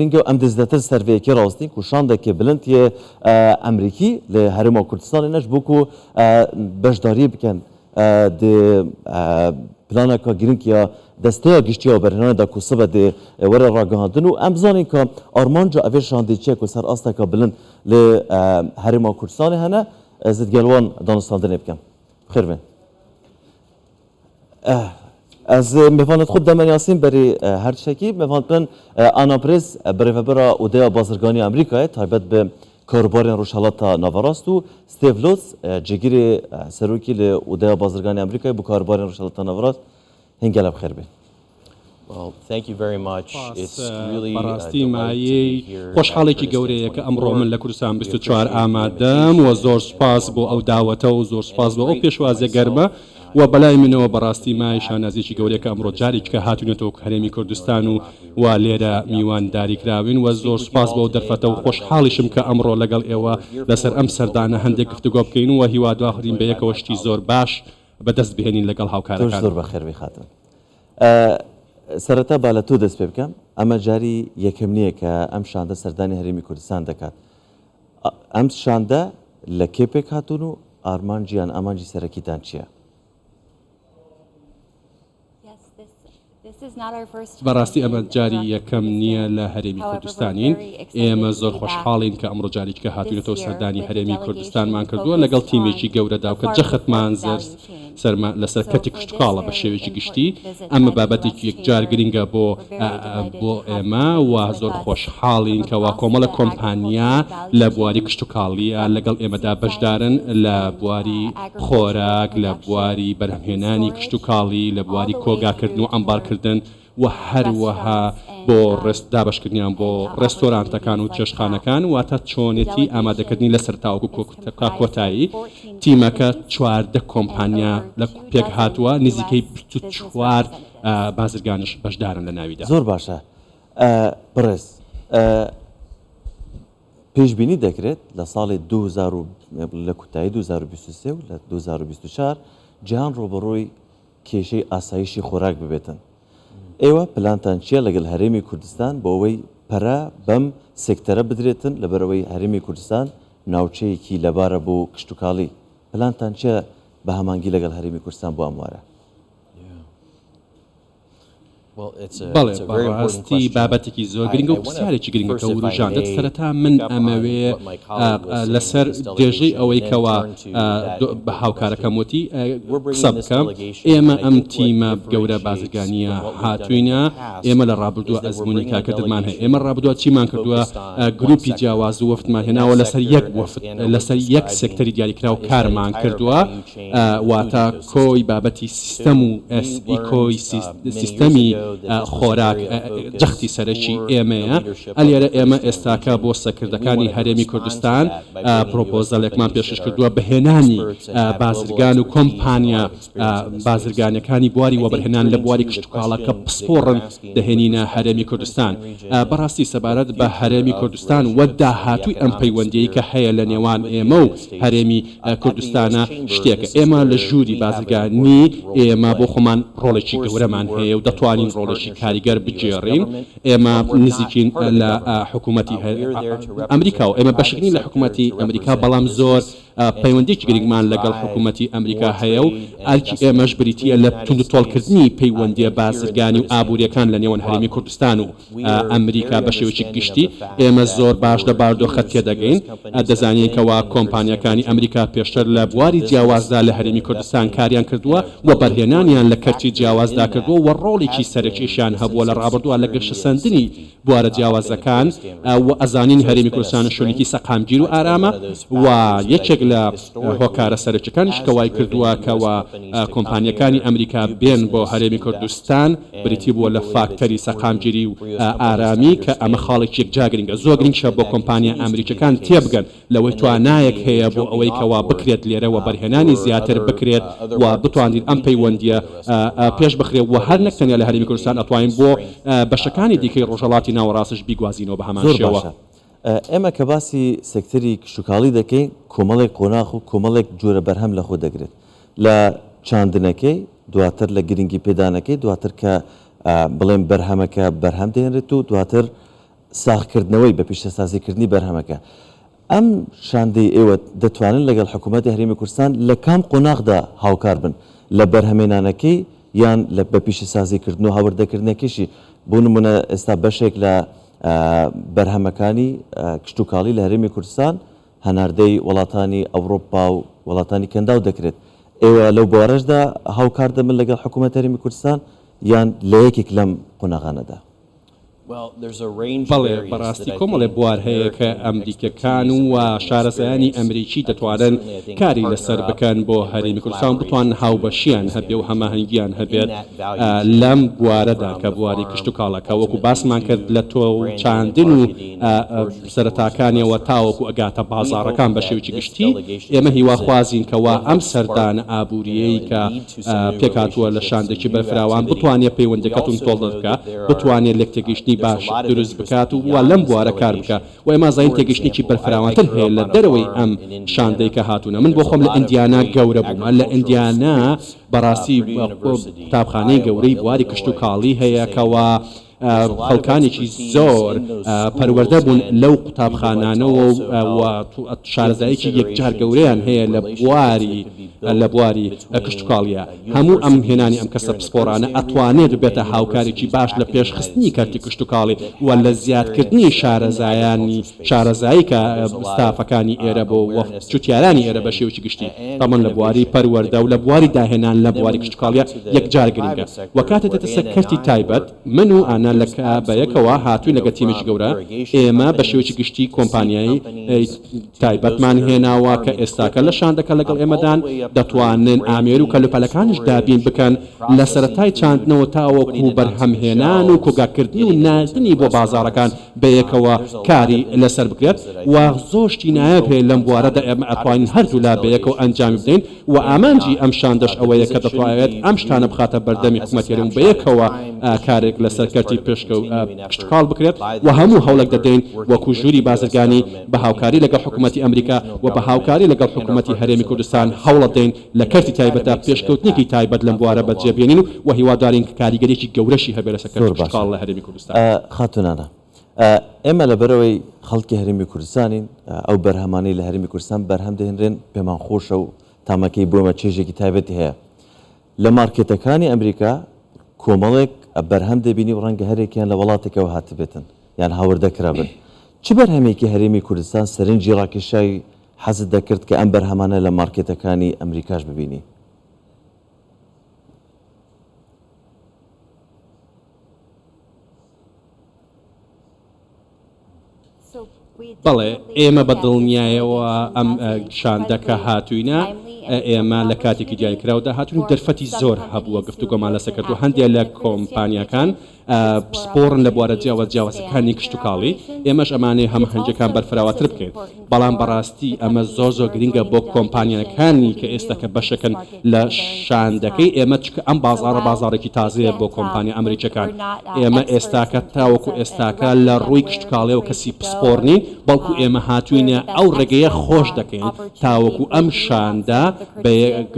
گرنگە و ئەم دە زێدەتر سەر ڤێ یەکێ ڕاوستین کو شاندەکێ بلند یێ ئەمریکی لە هەرێما کوردستانێ نەش بۆ کو بەشداریێ بکەن دێ پلانەکا گرنگ یا دەستەیا گشتیا وەبەرهێنانێ دا کو سبە دێ وەرە ڕاگەهاندن و ئەم بزانین کا ئارمانجا ئەڤێ شاندێ چیە کو سەر ئاستەکا بلند لە هەرێما کوردستانێ هەنە ئەز دگەل وان دانوستاندنێ بکەم. بخێر بێن. Ez mêvanê xwe deme Yasîn berî her tiştekî mêvan dibin Ana Brêz birêvebira Odeya Bazirganiya Amerîkayê taybet bi karûbarên Rojhilata Naverast û Steve Lutz cêgirê serokî li Odeya Bazirganiya Amerîkayê bo karûbarên Rojhilata Naverast hîn gelek bi xêr bê. سپاس، بەڕاستی مایەی خۆشحاڵێکی گەورەیە کە ئەمڕۆ من لە کوردستان 24 ئامادەم و زۆر سوپاس بۆ ئەو داوەتە و زۆر سوپاس بۆ ئەو پێشوازیە گەرمە و بەلای منەوە بەڕاستی مایەی شانازیەکی گەورەیە کە ئەمڕۆ جارێکیکە هاتوینەتەوە هەرێمی کوردستان و و لێرە میوانداری کراوین و زۆر سوپاس بۆ ئەو دەرفەتە و خۆشحاڵیشم کە ئەمڕۆ لەگەڵ ئێوە لەسەر ئەم سەردانە هەندێک گفتوگۆ بکەین و هیوادارین بەیەکەوە شتی زۆر باش بەدەست بهێنین لەگەڵ تۆش هاوکارەکان. زۆر بەخێربێی خاتوون. سەرەتا با لە تۆ دەست پێ بکەم، ئەمە جاری یەکەم نییە کە ئەم شاندە سەردانی هەرێمی کوردستان دەکات. ئەم شاندە لە کێ پێکهاتوون و ئارمانج یان ئامانجی سەرەکیتان چییە؟ بەڕاستی ئەمە جاری یەکەم نییە لە هەرێمی کوردستانین، ئێمە زۆر خۆشحاڵین کە ئەمڕۆ جارێکیکە هاتوینەتەوە سەردانی هەرێمی کوردستانمان کردووە لەگەڵ تیمێکی گەورەدا و کە جەختمان سەرمان لەسەر کەرتی کشتوکاڵە بە شێوەیەکی گشتی، ئەمە بابەتێکی یەکجار گرنگە بۆ بۆ ئێمە و زۆر خۆشحاڵین کەوا کۆمەڵێک کۆمپانیا لە بواری کشتوکاڵییە لەگەڵ ئێمەدا بەشدارن لە بواری خۆراک، لە بواری بەرهەمهێنانی کشتوکاڵی، لە بواری کۆگاکردن و عەمبارکردن و هەروەها بۆ دابەشکردنیان بۆ ڕێستۆرانتەکان و چێشتخانەکان، واتە چۆنێتی ئامادەکردنی لە سەرەتاوەکو تا کۆتایی. تیمەکە 14 کۆمپانیا لە پێکهاتووە، نزیکەی 24 بازرگانیش بەشدارن لە ناویدا. زۆر باشە بەڕێز. پێشبینی دەکرێت لە ساڵی 2000 و لە کوتایی 2023 و لە 2024 جیهان ڕووبەڕووی کێشەی ئاسایشی خۆراک ببێتن. ئێوە پلانتان چییە لەگەڵ هەرێمی کوردستان بۆ ئەوەی پەرە بەم سێکتەرە بدرێتن لەبەرئەوەی هەرێمی کوردستان ناوچەیەکی لەبارە بۆ کشتوکاڵی، پلانتان چییە بە هەمانگی لەگەڵ هەرێمی کوردستان بۆ ئەم وارە؟ بەڵێ بەڕاستی بابەتێکی زۆر گرنگە و پرسیارێکی گرنگە کە وروژاندت، سەرەتا من ئەمەوێ لەسەر درێژەی ئەوەی کەوا بە هاوکارەکەم وتی قسە بکەم، ئێمە ئەم تیمە گەورە بازرگانییە هاتووینە، ئێمە لە ڕابردووە ئەزموونی کارکردنمان هەیە، ئێمە ڕابردووە چیمان کردووە گروپی جیاواز و وەفدمان هێناوە لەسەر یەک وەفد لەسەر یەک سێکتەری دیاریکراو کارمان کردووە، واتە کۆی بابەتی سیستەم و کۆی سیستەمی خۆراک جەختی سەرەکی ئێمەیە. ئەلێرە ئێمە ئێستاکە بۆ سەکردەکانی هەرێمی کوردستان پرۆپۆزەلێکمان پێشکەش کردووە بە هێنانی بازرگان و کۆمپانیا بازرگانیەکانی بواری وەبەرهێنان لە بواری کشتوکاڵە کە پسپۆڕن دەهێنینە هەرێمی کوردستان. بەڕاستی سەبارەت بە هەرێمی کوردستان و داهاتووی ئەم پەیوەندیەی کە هەیە لە نێوان ئێمە و هەرێمی کوردستانە شتێکە ئێمە لە ژووری بازرگانی ئێمە بۆ خۆمان ڕۆڵێکی گەورەمان هەیە و دەتوانین ڕۆڵێکی کاریگەر بگێڕین ئێمە نزیکین لە حکوومەتی ئەمریکا و ئێمە بەشێک نین لە حکوومەتی ئەمریکا بەڵام زۆر پەیوەندیی گرنگمان لەگەڵ حکوومەتی ئەمریکا هەیە و ئەرکی ئێمەش بریتییە لە توندوتۆڵکردنی پەیوەندییە بازرگانی و ئابوورییەکان لە نێوان هەرێمی کوردستان و ئەمریکا بە شێوەیەکی گشتی. ئێمە زۆر باش لە بارودۆخە تێدەگەین، دەزانین کەوا کۆمپانیاکانی ئەمریکا پێشتر لە بواری جیاوازدا لە هەرێمی کوردستان کاریان کردووە و وەبەرهێنانیان لە کەرتی جیاوازدا کردووە و ڕۆڵێکی سەرەکیشیان هەبووە لە ڕابردووە لە گەشەسەندنی بوارە جیاوازەکان و ئەزانین هەرێمی کوردستان شوێنێکی سەقامگیر و ئارامە و یەکێک لە هۆکارە سەرەکیەکانیش کە وای کردووە کەوا کۆمپانیەکانی ئەمریکا بێن بۆ هەرێمی کوردستان بریتی بووە لە فاکتەری سەقامگیری و ئارامی کە ئەمە خاڵێکی یەکجار گرنگە زۆر گرنگیشە بۆ کۆمپانیا ئەمریکیەکان تێبگەن لەوەی توانایەک هەیە بۆ ئەوەی کەوا بکرێت لێرە وەبەرهێنانی زیاتر بکرێت و بتوانرین ئەم پەیوەندیە پێش بخرێت و هەر نەک تەنیا لە هەرێمی کوردستان ئەتوانین بۆ بەشەکانی دیکەی ڕۆژهەڵاتی ناوەڕاستش بیگوازینەوە بە هەمان زۆر شێوە. باشە ئێمە کە باسی سێکتەری کشتوکاڵی دەکەین کۆمەڵێک قۆناخ و کۆمەڵێک جۆرە بەرهەم لەخۆ دەگرێت لە چاندنەکەی دواتر لە گرنگی پێدانەکەی دواتر کە بڵێم بەرهەمەکە بەرهەم دێنرێت و دواتر. ساغکردنەوەی، بە پیشەسازیکردنی بەرهەمەکە. ئەم شاندەی ئێوە دەتوانن لەگەڵ حکوومەتی هەرێمی کوردستان لە کام قۆناغدا هاوکار بن؟ لە بەرهەمێنانەکەی یان لە بە پیشەسازیکردن و هاوردەکردنەکەیشی؟ بۆ نموونە ئێستا بەشێک لە بەرهەمەکانی کشتوکاڵی لە هەرێمی کوردستان هەناردەی وڵاتانی ئەوڕۆپا و وڵاتانی کەنداو دەکرێت. ئێوە لەو بوارەشدا هاوکار دەبن لەگەڵ حکوومەتی هەرێمی کوردستان یان لە یەکێک لەم قۆناغانەدا؟ بەڵێ، بەڕاستی کۆمەڵێ بوار هەیە کە ئەمریکیەکان و شارەزایانی ئەمریکی دەتوانن کاری لەسەر بکەن بۆ هەرێمی کوردستان و بتوانن هاوبەشیان هەبێ و هەماهەنگیان هەبێت لەم بوارەدا کە بواری کشتوکاڵە کە وەکو باسمان کرد لە تۆو چاندن و سەرەتاکانیەوە تاوەکو ئەگاتە بازاڕەکان بە شێوەیەکی گشتی ئێمە هیواخوازین کەوا ئەم سەردانە ئابووریەی کە پێکهاتووە لە شاندێکی بەرفراوان بتوانێت پەیوەندیەکە توندتۆڵتر بکات، بتوانێت لێکتێگەیشتنی باش دروست بکات و لەم بوارە کار بکات و ئێمە ئەزانین تێگەیشتنێکی بەرفراوانتر هەیە لە دەرەوەی ئەم شاندەی کە هاتوونە. من بۆ خۆم لە ئیندیانا گەورە بوومە، لە ئیندیانا بەڕاستی قوتابخانەی گەورەی بواری کشتوکاڵی هەیە کەوا خەڵکانێکی زۆر پەروەردە بوون لەو قوتابخانانەوە و شارەزاییەکی یەکجار گەورەیان هەیە لە بواری لە بواری کشتوکاڵیە. هەموو ئەم هێنانی ئەم کەسە پسپۆڕانە ئەتوانێت ببێتە هاوکارێکی باش لە پێشخستنی کەرتی کشتوکاڵی و لە زیادکردنی شارەزایانی شارەزایی کە ستافەکانی ئێرە بۆ و جوتیارانی ئێرە بە شێوەیەکی گشتی تەمەن لە بواری پەروەردە و لە بواری داهێنان لە بواری کشتوکاڵیە یەکجار گرنگە و کاتێ دێتە سەر کەرتی تایبەت من و ئانا لە بەیەکەوە هاتووین لەگەڵ تیمێکی گەورە، ئێمە بە شێوەیەکی گشتی کۆمپانیای تایبەتمان هێناوە کە ئێستاکە لە شاندەکە لەگەڵ ئێمەدان، دەتوانن ئامێر و کەلوپەلەکانیش دابین بکەن لە سەرەتای چاندنەوە تاوەکو بەرهەمهێنان و کۆگاکردنی و ناردنی بۆ بازاڕەکان بەیەکەوە کاری لەسەر بکرێت و زۆر شتی نایاب هەیە لەم بوارەدا ئێمە ئەتوانین هەردوولا بەیەکەوە ئەنجامی بدەین. و ئامانجی ئەم شاندەش ئەوەیە کە دەتواێت ئەم شتانە بخاتە بەردەمی حکومەتی هەرێم و بەیەکەوە کارێک لەسەر کەرتی کشتوکاڵ بکرێت و هەموو هەوڵێک دەدەین وەکو ژووری بازرگانی بە هاوکاری لەگەڵ حکومەتی ئەمریکا و بە هاوکاری لەگەڵ حکومەتی هەرێمی کوردستان هەوڵەدەین لە کەرتی تایبەتدا پێشکەوتنێکی تایبەت لەم بوارە بەجێ بێنین و هیوادارین کە کاریگەریەکی گەورەشی هەبێت لەسەر کەرتی زۆر باشە کشتوکاڵ لە هەرێمی کوردستان. خاتوونانە ئێمە لەبەرئەوەی خەڵکی هەرێمی کوردستانین، ئەو بەرهەمانەی لە هەرێمی کوردستان بەرهەم دەهێنرێن پێمان خۆشە و تامەکەی بۆ ئێمە چێژێکی تایبەتی هەیە. لە مارکێتەکانی ئەمریکا کۆمەڵێک بەرهەم دەبینی و ڕەنگە هەرێکیان لە وڵاتێکەوە هاتبێتن یان هاوردە کرابن. چ بەرهەمێکی هەرێمی کوردستان سەرنجی ڕاکێشای حەزت دەکرد کە ئەم بەرهەمانە لە مارکێتەکانی ئەمریکاش ببینی؟ بەڵێ، ئێمە بە دڵنیایەوە ئەم شاندە کە هاتووینە، ئێمە لە کاتێکی دیاریکراودا هاتووین و دەرفەتی زۆر هەبووە گفتوگۆمان لەسەر کردووە، هەندێک لە کۆمپانیاکان پسپۆڕن لە بوارە جیاواز جیاوازەکانی کشتوکاڵی، ئێمەش ئەمانەوێ هەماهەنگییەکان بەرفراوانتر بکەین. بەڵام بەڕاستی ئەمە زۆر زۆر گرنگە بۆ کۆمپانیاکانی کە ئێستا کە بەشێکن لە شاندەکەی ئێمە چونکە ئەم بازاڕە بازاڕێکی تازەیە بۆ کۆمپانیا ئەمریکیەکان ئێمە ئێستاکە تاوەکو ئێستاکە لە ڕووی کشتوکاڵیەوە کەسی پسپۆڕ نین بەڵکو ئێمە هاتوینە ئەو ڕێگەیە خۆش دەکەین تاوەکو ئەم شاندە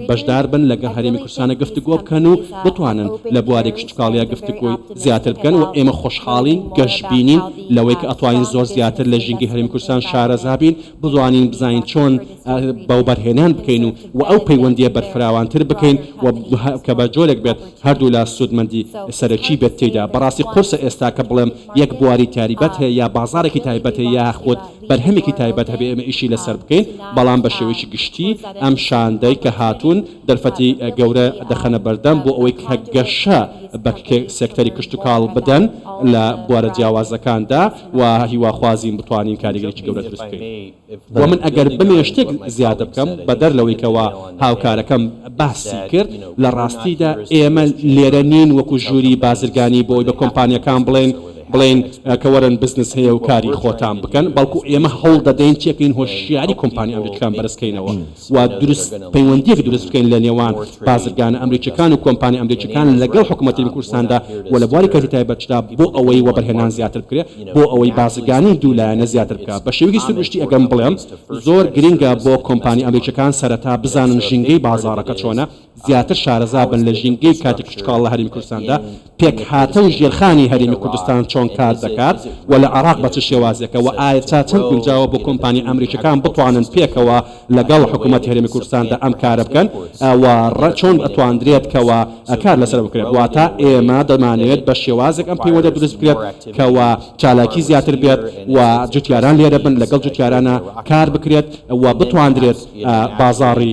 بەشدار بن لەگەڵ هەرێمی کوردستانە گفتوگۆ بکەن و بتوانن لە بواری کشتوکاڵیا گفتوگۆی زیاتر بکەن و ئێمە خۆشحاڵین گەشبینین لەوەی کە ئەتوانین زۆر زیاتر لە ژینگەی هەرێمی کوردستان شارەزا بین، بتوانین بزانین چۆن بەوبەرهێنان بکەین و و ئەو پەیوەندییە بەرفراوانتر بکەین و کە بە جۆرێک بێت هەردوولا سوودمەندی سەرەکی بێت تێیدا. بەڕاستی قورسە ئێستا کە بڵێم یەک بواری تاریبەت هەیە یا بازاڕێکی تایبەت هەیە یاخود بەرهەمێکی تایبەت هەبێ ئێمە ئیشی لەسەر بکەین، بەڵام بە شێوەیەکی گشتی ئەم شاندەی کە هاتوون دەرفەتی گەورە دەخەنە بەردەم بۆ ئەوەی کە گەشە بە سێکتەری کشتوکاڵ بدەن لە بوارە جیاوازەکاندا و هیواخوازین بتوانین کاریگەریی گەورە دروست بکەین. و من ئەگەر بمەوێت شتێک زیادە بکەم بەدەر لەوەی کەوا هاوکارەکەم باسی کرد، لە ڕاستیدا ئێمە لێرە نین وەکو ژووری بازرگانی بۆ ئەوەی بە کۆمپانیاکان بڵێین بڵێین کە وەرن بزنس هەیە و کاری خۆتان بکەن، بەڵکو ئێمە هەوڵ دەدەین چێکەین هۆشیاری کۆمپانیا ئەمریکیەکان بەرزکەینەوە. و دروست پەیوەندیەک دروست بکەین لە نێوان بازرگانە ئەمریکیەکان و کۆمپانیا ئەمریکیەکان لەگەڵ حکومەتی هەرێمی کوردستاندا و لە بواری کەرتی تایبەتشدا بۆ ئەوەی وەبەرهێنان زیاتر بکرێت بۆ ئەوەی بازرگانی دوو لایەنە زیاتر بکات بە شێوەیەکی سروشتی ئەگەم بڵێم زۆر گرنگە بۆ کۆمپانیا ئەمریکیەکان سەرەتا بزانن ژینگەی بازاڕەکە چۆنە زیاتر شارەزا بن لە ژینگەی کاتی کشتوکاڵ لە هەرێمی کوردستاندا پێکهاتە و ژێرخانی هەرێمی کوردستان چۆن. چۆن کار دەکات و لە عێراق بە چ شێوازێکە و ئایا تا چەند گونجاوە بۆ کۆمپانیا ئەمریکیەکان بتوانن پێکەوە لەگەڵ حکوومەتی هەرێمی کوردستاندا ئەم کارە بکەن و چۆن ئەتواندرێت کەوا کار لەسەر بکرێت. واتە ئێمە دەمانەوێت بە شێوازێک ئەم پەیوەندیە دروست بکرێت کەوا چالاکی زیاتر بێت و جوتیاران لێرە بن، لەگەڵ جوتیارانا کار بکرێت و بتواندرێت بازاڕی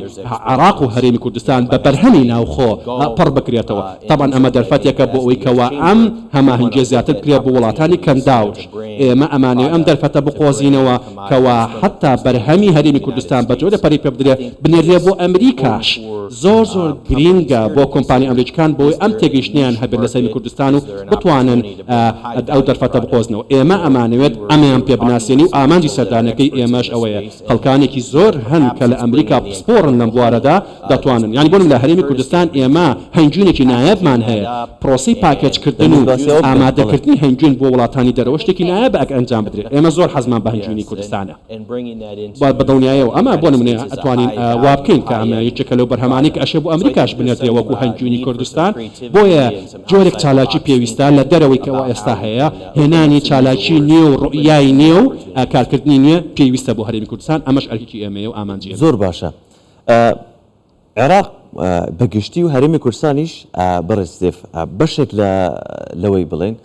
عێراق و هەرێمی کوردستان بە بەرهەمی ناوخۆ پڕ بکرێتەوە. تەبعەن ئەمە دەرفەتێکە بۆ ئەوەی کەوا ئەم هەماهەنگیە زیاتر بکرێت بۆ وڵاتانی کەنداوش. ئێمە ئەمانەوێت ئەم دەرفەتە بقۆزینەوە کەوا حەتا بەرهەمی هەرێمی کوردستان بە جۆرێ پەرەی پێ بدرێ بنێررێ بۆ ئەمریکاش. زۆر زۆر گرینگە بۆ کۆمپانیا ئەمریکیکان بۆی ئەم تێگەیشتنەیان هەبێت لەسەر هەرێمی کوردستان و بتوانن ئەو دەرفەتە بقۆزنەوە. ئێمە ئەمانەوێت ئەمەیان پێ بناسێنی و ئامانجی سەردانەکەی ئێمەش ئەوەیە. خەڵکانێکی زۆر هەن کە لە ئەمریکا پسپۆڕن لەم بوارەدا دەتوانن یانی بۆ نمونە لە هەرێمی کوردستان ئێمە هەنگوینێکی نایابمان هەیە پرۆسەی پاکێج کردن و دەمویست باسی ئەوە بکەم بەڵێ. ئامادەکردنی هەنگوین بۆ وڵاتانی دەرەوە شتێکی نایابە ئەگەر ئەنجام بدرێت ئێمە زۆر حەزمان بە هەنگوینی کوردستانە بە دڵنیایەوە ئەمە بۆ نمونە ئەتوانین وا بکەین کە ئەمە یەکێکە لەو بەرهەمانەی کە ئەشێ بۆ ئەمریکاش بنێردرێ وەکو هەنگوینی کوردستان بۆیە جۆرێک چالاکی پێویستە لە دەرەوەی کە ئەوە ئێستا هەیە، هێنانی چالاکی نوێ و ڕوئیای نوێ و کارکردنی نوێ پێویستە بۆ هەرێمی کوردستان، ئەمەش ئەرکێکی ئێمەیە و ئامانجی ئێمەیە. زۆر باشە. عێراق بە گشتی و هەرێمی کوردستانیش بەڕێز ستیڤ بەشێک لە لەوەی بڵێین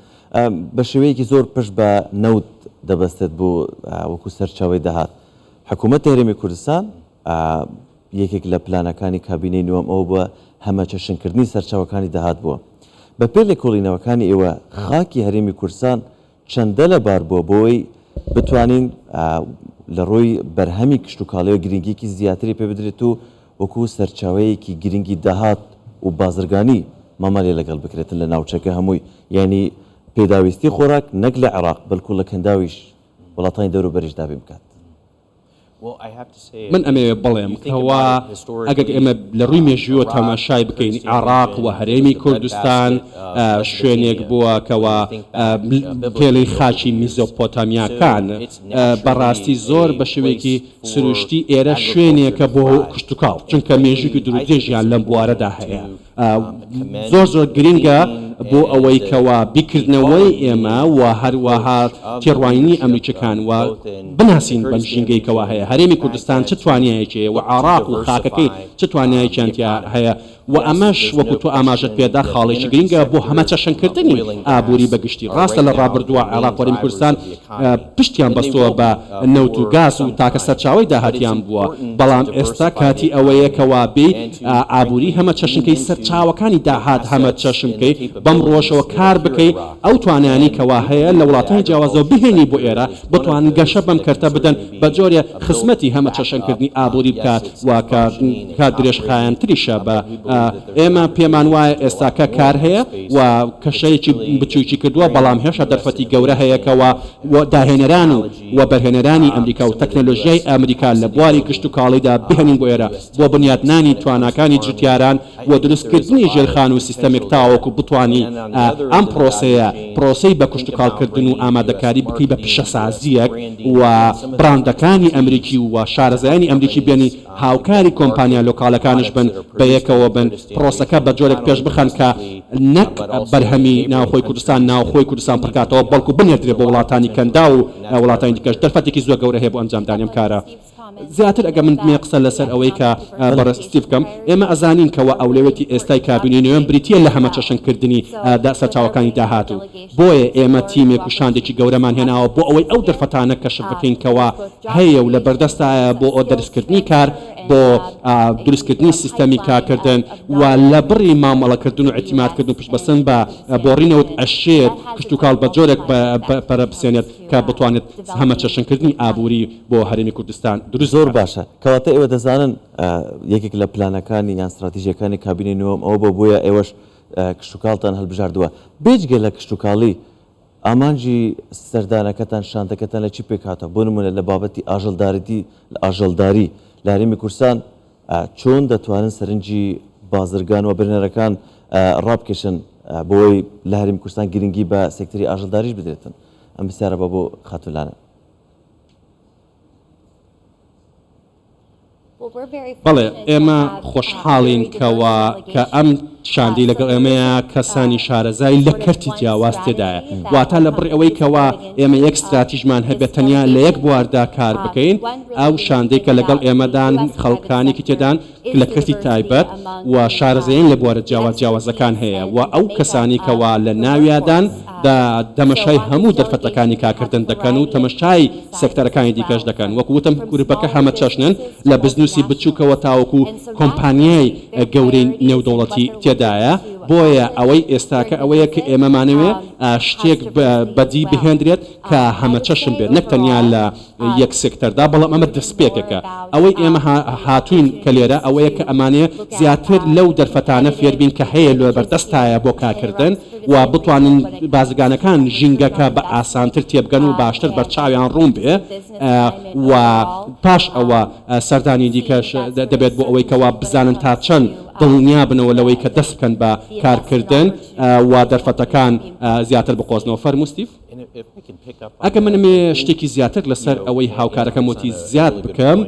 بە شێوەیەکی زۆر پشت بە نەوت دەبەستێت بۆ وەکو سەرچاوەی داهات. حکوومەتی هەرێمی کوردستان یەکێک لە پلانەکانی کابینەی نوەم ئەوە بووە هەمەچەشنکردنی سەرچاوەکانی داهات بووە. بەپێی لێکۆڵینەوەکانی ئێوە خاکی هەرێمی کوردستان چەندە لەبار بووە بۆوەی بتوانین لە ڕووی بەرهەمی کشتوکاڵیەوە گرنگیەکی زیاتری پێ بدرێت و وەکو سەرچاوەیەکی گرنگی داهات و بازرگانی مامەلەی لەگەڵ بکرێتن لە ناوچەکە هەمووی یانی پێداویستی خۆراک نەک لە عێراق بەلکو لە کەنداویش وڵاتانی دەوروبەریش دابین بکات. من ئەمەوێ بڵێم کەوا ئەگەر ئێمە لە ڕووی مێژوویەوە تەماشای بکەین عێراق و هەرێمی کوردستان شوێنێک بووە کەوا پێڵی خاکی میزۆپۆتامیاکان بەڕاستی زۆر بە شێوەیەکی سروشتی ئێرە شوێنێکە بۆ کشتوکاڵ چونکە مێژووکی دوورودرێژیان لەم بوارەدا هەیە. زۆر زۆر گرینگە بۆ ئەوەی کەوا بیرکردنەوەی ئێمە و هەروەها تێڕوانینی ئەمریکیەکان و بناسین بەم ژینگەی کەوا هەیە هەرێمی کوردستان چ توانایەکی هەیە و عێراق و خاکەکەی چ توانایەکیان تیا هەیە و ئەمەش وەکو تۆ ئاماژەت پێدا خاڵێکی گرینگە بۆ هەمەچەشنکردنی ئابووری بە گشتی ڕاستە لە ڕابردووە عێراق و هەرێمی کوردستان پشتیان بەستووە بە نەوت و گاز و تاکە سەرچاوەی داهاتیان بووە، بەڵام ئێستا کاتی ئەوەیە کەوا بێی ئابووری هەمەچەشن کەی، سەرچاوەکانی داهات هەمەچەشن بکەی، بەم ڕووەشەوە کار بکەی، ئەو توانایانەی کەوا هەیە لە وڵاتانی جیاوازەوە بهێنی بۆ ئێرە، بتوانن گەشە بەم کەرتە بدەن، بە جۆرێ خزمەتی هەمەچەشنکردنی ئابووری بکات و کە کە درێژخایەنتریشە بە ئێمە پێمان وایە ئێستاکە کار هەیە و کەشەیەکی بچووکی کردووە، بەڵام هێشتا دەرفەتی گەورە هەیە کەوا داهێنەران و وەبەرهێنەرانی ئەمریکا و تەکنەلۆژیای ئەمریکا لە بواری کشتوکاڵیدا بهێنین بۆ ئێرە بۆ بنیاتنانی تواناکانی جوتیاران و دروستکردنی ژێرخان و سیستەمێک تاوەکو بتوانی ئەم پرۆسەیە پرۆسەی بە کشتوکاڵکردن و ئامادەکاری بکەی بە پیشەسازییەک و براندەکانی ئەمریکی و شارەزایانی ئەمریکی بێنی هاوکاری کۆمپانیا لۆکالەکانش بن، بەیەکەوە بن، پرۆسەکە بە جۆرێک پێش بخەن کە نەک بەرهەمی ناوخۆی کوردستان ناوخۆی کوردستان پڕکاتەوە، بەڵکو بنێردرێ بۆ وڵاتانی کەنداو و وڵاتانی دیکەش، دەرفەتێکی زۆر گەورە هەیە بۆ ئەنجامدانی ئەم کارە. زیاتر ئەگەر من بمەوێ قسە لەسەر ئەوەی کە بەڕێز ستیڤ بکەم، ئێمە ئەزانین کەوا ئەولەویەتی ئێستای کابینەی نۆیەم بریتییە لە هەمەچەشنکردنی سەرچاوەکانی داهات و بۆیە ئێمە تیمێک و شاندێکی گەورەمان هێناوە بۆ ئەوەی ئەو دەرفەتانە کەشف بکەین کەوا هەیە و لەبەردەستایە بۆ دەرسکردنی کار، بۆ دروستکردنی سیستەمی کارکردن و لەبڕی مامەڵەکردن و ئیعتیمادکردن و پشتبەستن بە بۆڕی نەوت ئەشێت کشتوکاڵ بە جۆرێک پەرە بسێنێت کە بتوانێت هەمەچەشنکردنی ئابووری بۆ هەرێمی کوردستان دروست زۆر بکات. باشە کەواتە ئێوە دەزانن یەکێک لە پلانەکانی یان ستراتیژیەکانی کابینەی نۆیەم ئەوە بووە بۆیە ئێوەش کشتوکاڵتان هەلبژاردووە بێجگە لە کشتوکاڵی ئامانجی سەردانەکەتان، شاندەکەتان لە چی پێکهاتووە؟ بۆ نموونە لە بابەتی ئاژەڵداریی ئاژەڵداری لە هەرێمی کوردستان چۆن دەتوانن سەرنجی بازرگان و وەبەرهێنەرەکان ڕابکێشن بۆوەی لە هەرێمی کوردستان گرنگی بە سێکتەری ئاژەڵداریش بدرێتن؟ ئەم پرسیارە با بۆ خاتوو لانە. بەڵێ، ئێمە خۆشحاڵین کەوا کە ئەم. شاندەی لەگەڵ ئێمەیە کەسانی شارەزای لە کەرتی جیاواز تێدایە، واتە لە بڕی ئەوەی کەوا ئێمە یەک ستراتیژمان هەبێت تەنیا لە یەک بواردا کار بکەین، ئەو شاندەی کە لەگەڵ ئێمەدان خەڵکانێکی تێدان لە کەرتی تایبەت و شارەزایان لە بوارە جیاواز جیاوازەکان هەیە و ئەو کەسانەی کەوا لە ناویادان تەمەشای هەموو دەرفەتەکانی کارکردن دەکەن و تەمەشای سێکتەرەکانی دیکەش دەکەن. وەکو وتم گروپەکە هەمەچەشنن لە بزنسی بچووکەوە تاوەکو کۆمپانیای گەورەی نێودەوڵەتی تێدایە، بۆیە ئەوەی ئێستاکە ئەوەیە کە ئێمەمانەوێ شتێک بەدی بهێندرێت کە هەمەچەشن بێت نەک تەنیا لە یەک سێکتەردا، بەڵام ئەمە دەستپێکێکە. ئەوەی ئێمە هاتووین کە لێرە ئەوەیە کە ئەمانەوێ زیاتر لەو دەرفەتانە فێربین کە هەیە لە بەردەستایە بۆ کارکردن و بتوانن بازرگانەکان ژینگەکە بە ئاسانتر تێبگەن و باشتر بەرچاویان ڕوون بێ و پاش ئەوە سەردانی دیکەش دەبێت بۆ ئەوەی کەوا بزانن تا چەند دڵنیا بنەوە لەوەی کە دەست بکەن بە کارکردن و دەرفەتەکان زیاتر بقۆزنەوە. فەرموو ستیڤ. ئەگەر من ئەمەوێ شتێکی زیاتر لەسەر ئەوەی هاوکارەکەم وتی زیاد بکەم،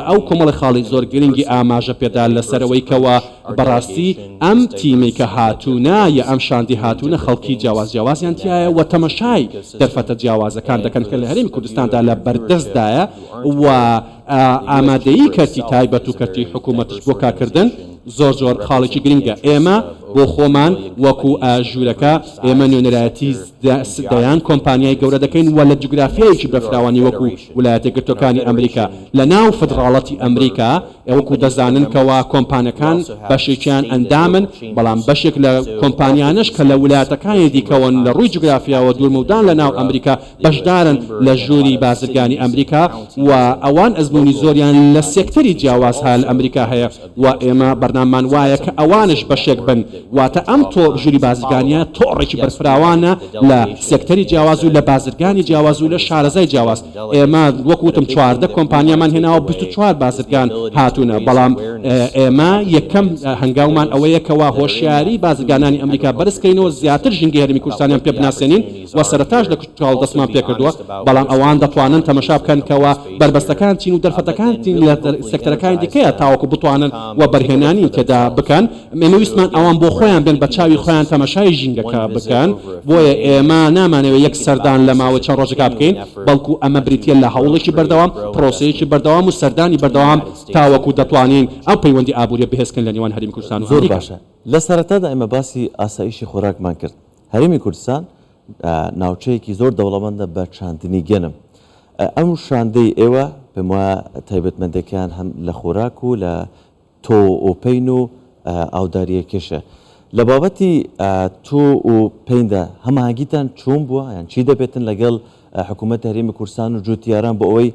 ئەو کۆمەڵی خاڵی زۆر گرنگی ئاماژە پێدا لەسەر ئەوەی کەوا بەڕاستی ئەم تیمەی کە هاتوونە یا ئەم شاندی هاتوونە خەڵکی جیاواز جیاوازیان تیایە و تەمەشای دەرفەتە جیاوازەکان دەکەن کە لە هەرێمی کوردستاندا لە بەردەستدایە و ئامادەیی کەرتی تایبەت و کەرتی حکوومەتش بۆ کارکردن زۆر زۆر خاڵێکی گرنگە. ئێمە بۆ خۆمان وەکو ژوورەکە ئێمە نوێنەرایەتی دەیان کۆمپانیای گەورە دەکەین و لە جوگرافیایەکی بەرفراوانی وەکو ولایەتە یەکگرتووەکانی ئەمریکا لە ناو فدڕاڵەتی ئەمریکا وەکو دەزانن کەوا کۆمپانەکان بەشێکیان ئەندامن بەڵام بەشێک لە کۆمپانیانەش کە لە ولایەتەکانی دیکەوەن لە ڕووی جوگرافیاوە دوورمەودان لە ناو ئەمریکا بەشدارن لە ژووری بازرگانی ئەمریکا و ئەوان ئەزموونی زۆریان لە سێکتەری جیاواز لە ئەمریکا هەیە و ئێمە بەرنامەمان وایە کە ئەوانش بەشێک بن، واتە ئەم تۆ ژووری بازرگانییە تۆڕێکی بەرفراوانە لە سێکتەری جیاواز و لە بازرگانی جیاواز و لە شارەزای جیاواز، ئێمە وەک وتم 14 کۆمپانیامان هێناوە 24 بازرگان هاتوونە، بەڵام ئێمە یەکەم هەنگاومان ئەوەیە کەوا هۆشیاری بازرگانانی ئەمریکا بەرز کەینەوە زیاتر ژینگەی هەرێمی کوردستانیان پێ بناسێنین و سەرەتاش لە کشتوکاڵ دەستمان پێکردووە، بەڵام ئەوان دەتوانن تەمەشا بکەن کەوا بەربەستەکان چین و دەرفەتەکان چین لە سێکتەرەکانی دیکەیە تاوەکو بتوانن وەبەرهێنانی تێدا بکەن، ئێمە ویستمان ئەوان بۆ خۆیان بێن بە چاوی خۆیان تەمەشای ژینگەکە بکەن، بۆیە ئێمە نامانەوێت یەک سەردان لە ماوەی چەند ڕۆژێکا بکەین، بەڵکو ئەمە بریتییە لە هەوڵێکی بەردەوام، پرۆسەیەکی بەردەوام و سەردانی بەردەوام تاوەکو دەتوانین ئەو پەیوەندی ئابووریە بەهێز بکەین لە نێوان هەرێمی کوردستان و زۆر ئەمریکا. باشە لە سەرەتادا ئێمە باسی ئاسایشی خۆراکمان کرد، هەرێمی کوردستان ناوچەیەکی زۆر دەوڵەمەندە بە چاندنی گەنم. ئەم شاندەی ئێوە پێم وایە تایبەتمەندەکەیان هەم لە خۆراک و لە تۆ و پەین و ئاودارییەکەشە. لە بابەتی تۆ و پەیندا هەماهەنگیتان چۆن بووە یان چی دەبێتن لەگەڵ حکوومەتی هەرێمی کوردستان و جووتیاران بۆ ئەوەی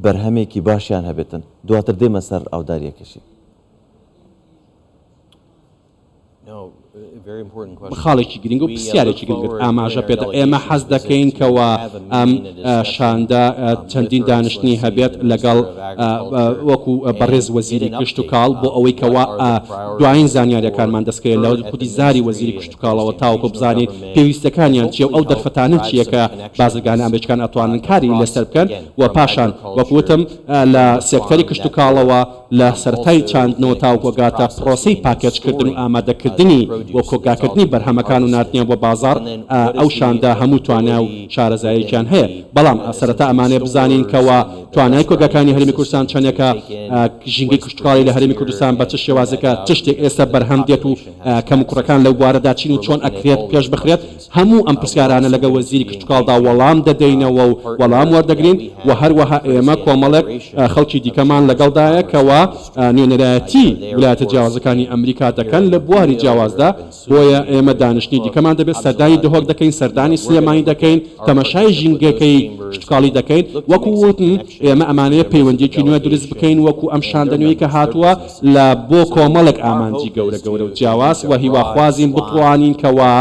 بەرهەمێکی باشیان هەبێتن؟ دواتر دێمە سەر ئاودارییەکەشی. خاڵێکی گرنگ و پرسیارێکی گرنگت ئاماژە پێدا، ئێمە حەز دەکەین کەوا ئەم شاندە چەندین دانیشتنی هەبێت لەگەڵ وەکو بەڕێز وەزیری کشتوکاڵ بۆ ئەوەی کەوا دوایین زانیاریەکانمان دەستکەوێت لە خودی زاری وەزیری کشتوکاڵەوە تاوەکو بزانین پێویستەکانیان چیە و ئەو دەرفەتانە چیە کە بازرگانە ئەمریکیەکان ئەتوانن کاری لەسەر بکەن و پاشان وەکو وتم لە سێکتەری کشتوکاڵەوە لە سەرەتای چاندنەوە تاوەکو ئەگاتە پرۆسەی پاکێجکردن و ئامادەکردنی و کۆگاکردنی بەرهەمەکان و ناردنیان بۆ بازاڕ، ئەو شاندە هەموو توانا و شارەزاییەکیان هەیە، بەڵام سەرەتا ئەمانەوێت بزانین کەوا توانای کۆگاکانی هەرێمی کوردستان چەندێکە، ژینگەی کشتوکاڵی لە هەرێمی کوردستان بە چ شێوازێکە، چ شتێک ئێستا بەرهەم دێت و کەموکوڕەکان لەو بوارەدا چین و چۆن ئەکرێت پێش بخرێت. هەموو ئەم پرسیارانە لەگەڵ وەزیری کشتوکاڵدا وەڵام دەدەینەوە و وەڵام وەردەگرین و هەروەها ئێمە کۆمەڵێک خەڵکی دیکەمان لەگەڵدایە کەوا نوێنەرایەتی ولایەتە جیاوازەکانی ئەمریکا دەکەن لە بواری جیاوازدا، بۆیە ئێمە دانیشتنی دیکەمان دەبێت، سەردانی دهۆک دەکەین، سەردانی سلێمانی دەکەین، تەمەشای ژینگەکەی کشتوکاڵی دەکەین، وەکو وتم ئێمە ئەمانەوێت پەیوەندییەکی نوێ دروست بکەین وەکو ئەم شاندە نوێی کە هاتووە لە بۆ کۆمەڵێک ئامانجی گەورە گەورە و جیاواز و هیواخوازین بتوانین کەوا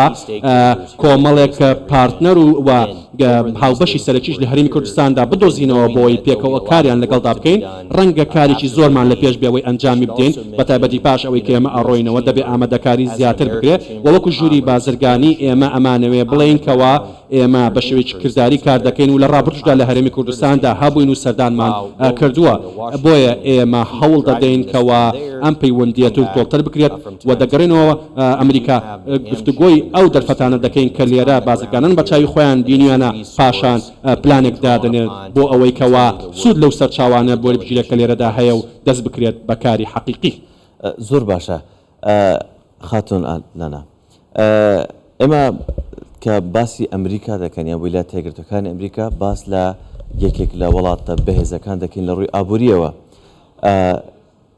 کۆمەڵێک پارتنەر و و هاوبەشی سەرەکیش لە هەرێمی کوردستاندا بدۆزینەوە بۆی پێکەوە کاریان لەگەڵدا بکەین ڕەنگە کارێکی زۆرمان لە پێش بێ ئەوەی ئەنجامی بدەین بەتایبەتی پاش ئەوەی کە ئێمە ئەڕۆینەوە دەبێ ئامادەکاری زیاتر بکرێ. و وەکو ژووری بازرگانی ئێمە ئەمانەوێ بڵێین کەوا ئێمە بە شێوەیەکی کرداری کار دەکەین و لە ڕابردووشدا لە هەرێمی کوردستاندا هەبووین و سەردانمان کردووە، بۆیە ئێمە هەوڵ دەدەین کەوا ئەم پەیوەندییە توندوتۆڵتر بکرێت و دەگەڕێینەوە ئەمریکا گفتوگۆی ئەو دەرفەتانە دەکەین کە لێرە بازرگانان بە چاوی خۆیان بینیویانە، پاشان پلانێک دادەنێن بۆ ئەوەی کەوا سوود لەو سەرچاوانە وەربگیرێت کە لێرەدا هەیە و دەست بکرێت بە کاری حەقیقی. زۆر باشە خاتوون لانا. ئێمە کە باسی ئەمریکا دەکەن یان ویلایەتە یەکگرتووەکانی ئەمریکا باس لە یەکێک لە وڵاتە بەهێزەکان دەکەین لە ڕووی ئابووریەوە.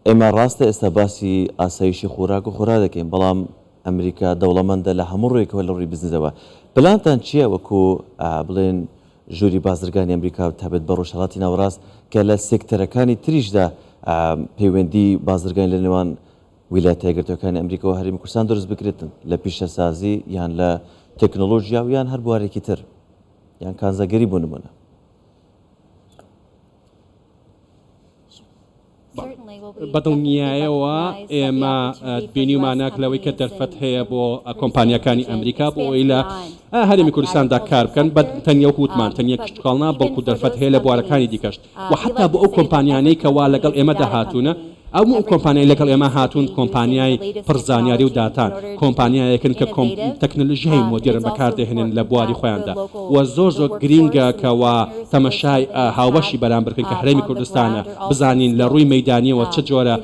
ئێمە ڕاستە ئێستا باسی ئاسایشی خۆراک و خۆرا دەکەین بەڵام ئەمریکا دەوڵەمەندە لە هەموو ڕوویەکەوە لە ڕووی بزنسەوە. پلانتان چییە وەکو بڵێن ژووری بازرگانی ئەمریکا و تایبەت بە ڕۆژهەڵاتی ناوەڕاست کە لە سێکتەرەکانی تریشدا پەیوەندی بازرگانی لە نێوان ویلایەتە یەکگرتووەکانی ئەمریکا و هەرێمی کوردستان دروست بکرێتن لە پیشەسازی یان لە تەکنۆلۆژیا و یان هەر بوارێکی تر یان کانزاگەری بۆ نمونە؟ بەدڵنیایەوە ئێمە بینیومانە لەوەی کە دەرفەت هەیە بۆ کۆمپانیاکانی ئەمریکا بۆ ئەوەی لە هەرێمی کوردستاندا کار بکەن بە تەنیا وەکو وتمان تەنیا کشتوکاڵ نا بەڵکو دەرفەت هەیە لە بوارەکانی دیکەش و حەتا بۆ ئەو کۆمپانیانەی کەوا لەگەڵ ئێمەدا هاتوونە ئەو کۆمپانیای لەگەڵ ئێمە هاتوون کۆمپانیای پڕ زانیاری و داتان، کۆمپانیایەکن کە تەکنەلۆژیای مۆدێرن بەکاردەهێنن لە بواری خۆیاندا و زۆر زۆر گرینگە کە وا تەمەشای هاوبەشی بەرامبەر بکەین کە هەرێمی کوردستانە بزانین لە ڕووی مەیدانیەوە چ جۆرە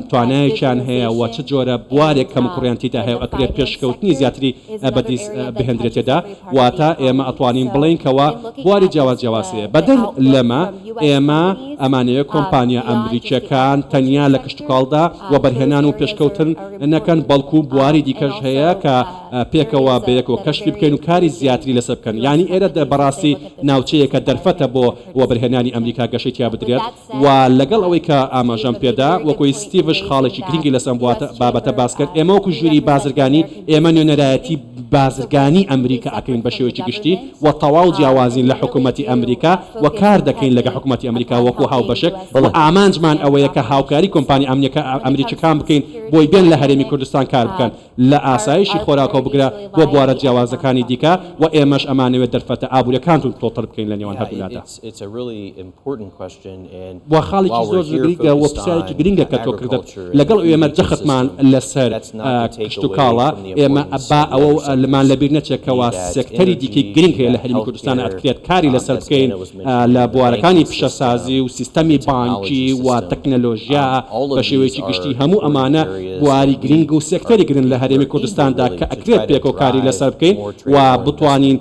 توانایەکیان هەیە و چ جۆرە بوارێک کەموکوڕیان تیدا هەیە و ئەکرێت پێشکەوتنی زیاتری بەدیست بهێندرێت تێدا. واتە ئێمە ئەتوانین بڵێین کەوا بواری جیاواز جیاواز هەیە. بەدەر لەمە ئێمە ئەمانەوێ کۆمپانیا ئەمریکیەکان تەنیا لە کشتوکاڵدا وەبەرهێنان و پێشکەوتن نەکەن بەڵکو بواری دیکەش هەیە کە پێکەوە بەیەکەوە کەشفی بکەین و کاری زیاتری لەسەر بکەن. یانی ئێرە بەڕاستی ناوچەیەکە دەرفەتە بۆ وەبەرهێنانی ئەمریکا گەشەی تیا بدرێت. و لەگەڵ ئەوەی کە ئاماژەم پێدا، وەکوی ستیڤش خاڵێکی گرنگی لەسەر ئەم بابەتە باس کرد، ئێمە وەکو ژووری بازرگانی، ئێمە نوێنەرایەتی بازرگانی ئەمریکا ئەکەین بە شێوەیەکی گشتی و تەواو جیاوازین لە حکومەتی ئەمریکا و کار دەکەین لەگە حکومەتی ئەمریکا وەکو هاوبەشێک و ئامانجمان ئەوەیە کە هاوکاری کۆمپانیا ئەمریکیەکان بکەین بۆی بێن لە هەرێمی کوردستان کار بکەن. لە ئاسایشی خۆراکەوە بگرە بۆ بوارە جیاوازەکانی دیکە و ئێمەش ئەمانەوێت دەرفەتە ئابووریەکان توندتۆڵتر بکەین لە نێوان هەردوولادا. وە خاڵێکی زۆر زۆر گرینگە و پرسیارێکی گرینگە کە تۆ کردت، لەگەڵ ئەوەی ئێمە جەختمان لەسەر کشتوکاڵە، ئێمە با ئەوەمان لەبیر نەچێت کەوا سێکتەری دیکەی گرینگ هەیە لە هەرێمی کوردستان ئەکرێت کاری لەسەر بکەین لە بوارەکانی پیشەسازی و سیستەمی بانکی و تەکنەلۆژیا بە شێوەیەکی گشتی هەموو ئەمانە بواری گرینگ و سێکتەری گرن لە هەرێمی کوردستاندا کە ئەکرێت پێکەوە کاری لەسەر بکەین و بتوانین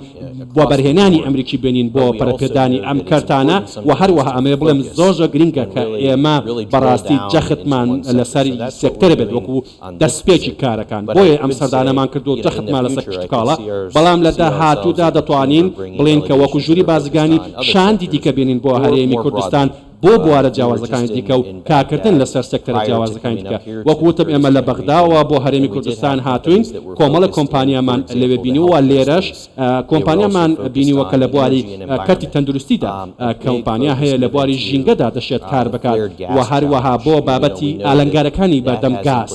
وەبەرهێنانی ئەمریکی بێنین بۆ پەرەپێدانی ئەم کەرتانە و هەروەها ئەمەوێ بڵێم زۆر زۆر گرینگە کە ئێمە بەڕاستی جەختمان لەسەر سێکتەر بێت وەکو دەستپێکی کارەکان بۆیە ئەم سەردانەمان کردووە و جەختمان لەسەر کشتوکاڵە بەڵام لە داهاتوودا دەتوانین بڵێین کە وەکو ژووری بازرگانی شاندی دیکە بێنین بۆ هەرێمی کوردستان بۆ بوارە جیاوازەکانی دیکە و کارکردن لەسەر سێکتەرە جیاوازەکانی دیکە. وەکو وتم ئێمە لە بەغداوە بۆ هەرێمی کوردستان هاتووین، کۆمەڵێک کۆمپانیامان لەوێ بینیوە، لێرەش کۆمپانیامان بینیوە کە لە بواری کەرتی تەندروستیدا کۆمپانیا هەیە، لە بواری ژینگەدا دەشێت کار بکات و هەروەها بۆ بابەتی ئالنگارەکانی بەردەم گاز،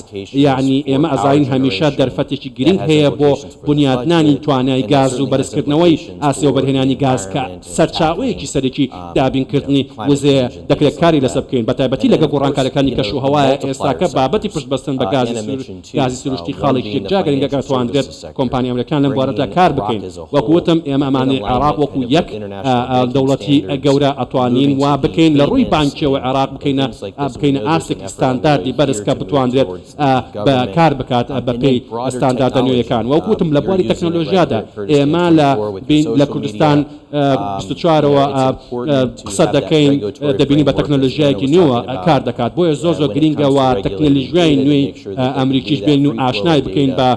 یەعنی ئێمە ئەزانین هەمیشە دەرفەتێکی گرنگ هەیە بۆ بونیادنانی توانای گاز و بەرزکردنەوەی ئاستی وەبەرهێنانی گاز کە سەرچاوەیەکی سەرەکی دابینکردنی وزەیە، دەکرێت کاری لەسەر بکەین، بەتایبەتی لەگەڵ گۆڕانکارییەکانی کەشوهەوایە، ئێستاکە بابەتی پشتبەستن بە گازی سروشتی خاڵێکی یەکجار گرنگە کە توانرێت کۆمپانیا ئەمریکییەکان لەم بوارەدا کار بکەین، وەکو وتم ئێمە ئەمانەی عێراق وەکو یەک دەوڵەتی گەورە ئەتوانین وا بکەین لە ڕووی بانکییەوە عێراق بکەینە بکەینە ئاستێکی ستانداردی بەرز کە بتوانرێت بە کار بکات بە پێی ستانداردە نوێیەکان. وەک وتم لە بواری تەکنەلۆژیادا ئێمە لە لە کوردستان 24 ەوە قسە دەکەین دەبینین بە تەکنەلۆژیایەکی نوێوە کار دەکات بۆیە زۆر زۆر گرینگە و تەکنەلژیای نوێی ئەمریکیش بێن و ئاشنای بکەین بە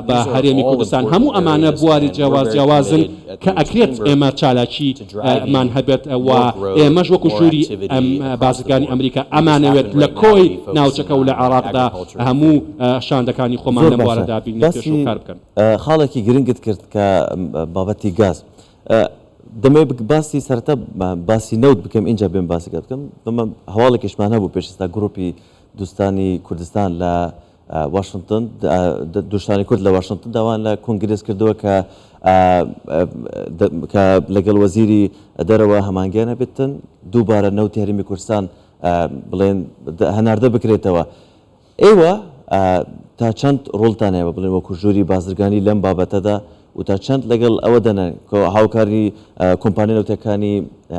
بە هەرێمی کوردستان هەموو ئەمانە بواری جیاواز جیاوازن کە ئەکرێت ئێمە چالاکی مان هەبێت و ئێمەش وەکو ژووری بازرگانی ئەمریکا ئەمانەوێت لە کۆی ناوچەکە و لە عێراقدا هەموو شاندەکانی خۆمان زۆر لەم باشە بوارەدا بینە پێش و باسی کار بکەن. خاڵێکی گرنگت کرد کە بابەتی گاز دەمەوێت باسی سەرەتا باسی نەوت بکەم ئینجا بێم باسی گاز بکەم بەمە هەواڵێکیشمان هەبوو پێش ئێستا گروپی دوستانی کوردستان لە واشنتن دۆستانی کورد لە واشنتن داوایان لە کۆنگرێس کردووە کە کە لەگەڵ وەزیری دەرەوە هەمانگیان هەبێتن دووبارە نەوتی هەرێمی کوردستان بڵێن هەناردە بکرێتەوە. ئێوە تا چەند ڕۆڵتان هەیە بڵێن وەکو ژووری بازرگانی لەم بابەتەدا و تا چەند لەگەڵ ئەوە دەنن کە هاوکاری کۆمپانیا نەوتەکانی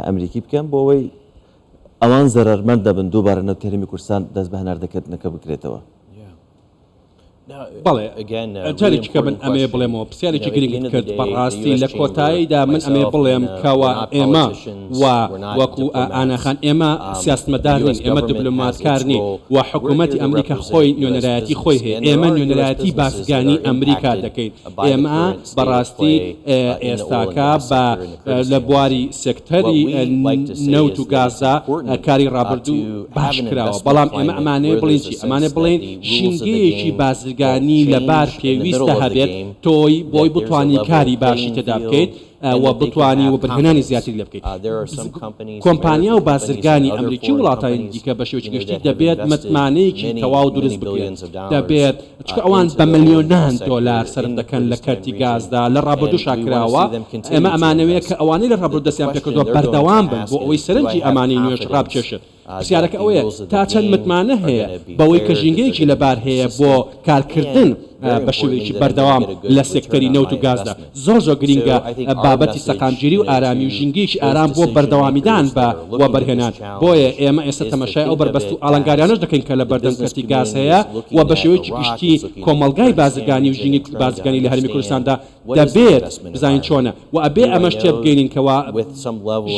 ئەمریکی بکەن بۆ ئەوەی ئەوان زەرەرمەند نەبن دووبارە نەوتی هەرێمی کوردستان دەست بە هەناردەکردنەکە بکرێتەوە؟ بەڵێ جارێکی کە من ئەمەیە بڵێمەوە پرسیارێکی گرنگت کرد بەڕاستی لە کۆتاییدا من ئەمەیە بڵێم کەوا ئێمە و وەکو ئانا خان ئێمە سیاسەتمەدار نین ئێمە دبلۆماتکار نین و حکوومەتی ئەمریکا خۆی نوێنەرایەتی خۆی هەیە ئێمە نوێنەرایەتی بازرگانی ئەمریکا دەکەین ئێمە بەڕاستی ئێستاکە بە لە بواری سێکتەری نەوت و گازدا کاری ڕابردوو باش کراوە، بەڵام ئێمە ئەمانەوێ بڵێین چی؟ ئەمانەوێ بڵێین ژینگەیەکی بازرگانی لەبار پێویستە هەبێت تۆی بۆی بتوانی کاری باشی تێدا بکەیت و بتوانی وەبەرهێنانی زیاتری لێ بکەیت. کۆمپانیا و بازرگانی ئەمریکی و وڵاتانی دیکە بە شێوەیەکی گشتی دەبێت متمانەیەکی تەواو دروست بکرێت، دەبێت چونکە ئەوان بە ملیۆنان دۆلار سەرف دەکەن لە کەرتی گازدا، لە ڕابردووشا کراوە، ئێمە ئەمانەوێت کە ئەوانەی لە ڕابردوو دەستیان پێکردووە بەردەوام بن بۆ ئەوەی سەرنجی ئەمانەی نوێش ڕابکێشن. پرسیارەکە ئەوەیە تا چەند متمانە هەیە بەوەی کە ژینگەیەکی لەبار هەیە بۆ کارکردن بە شێوەیەکی بەردەوام لە سێکتەری نەوت و گازدا؟ زۆر زۆر گرینگە بابەتی سەقامگیری و ئارامی و ژینگەیەکی ئارام بۆ بەردەوامیدان بە وەبەرهێنان، بۆیە ئێمە ئێستا تەمەشای ئەو بەربەست و ئاڵنگاریانەش دەکەین کە لە بەردەم کەرتی گاز هەیە و بە شێوەیەکی گشتی کۆمەڵگای بازرگانی و ژینگەی بازرگانی لە هەرێمی کوردستاندا دەبێت بزانین چۆنە و ئەبێ ئەمەش تێبگەینین کەوا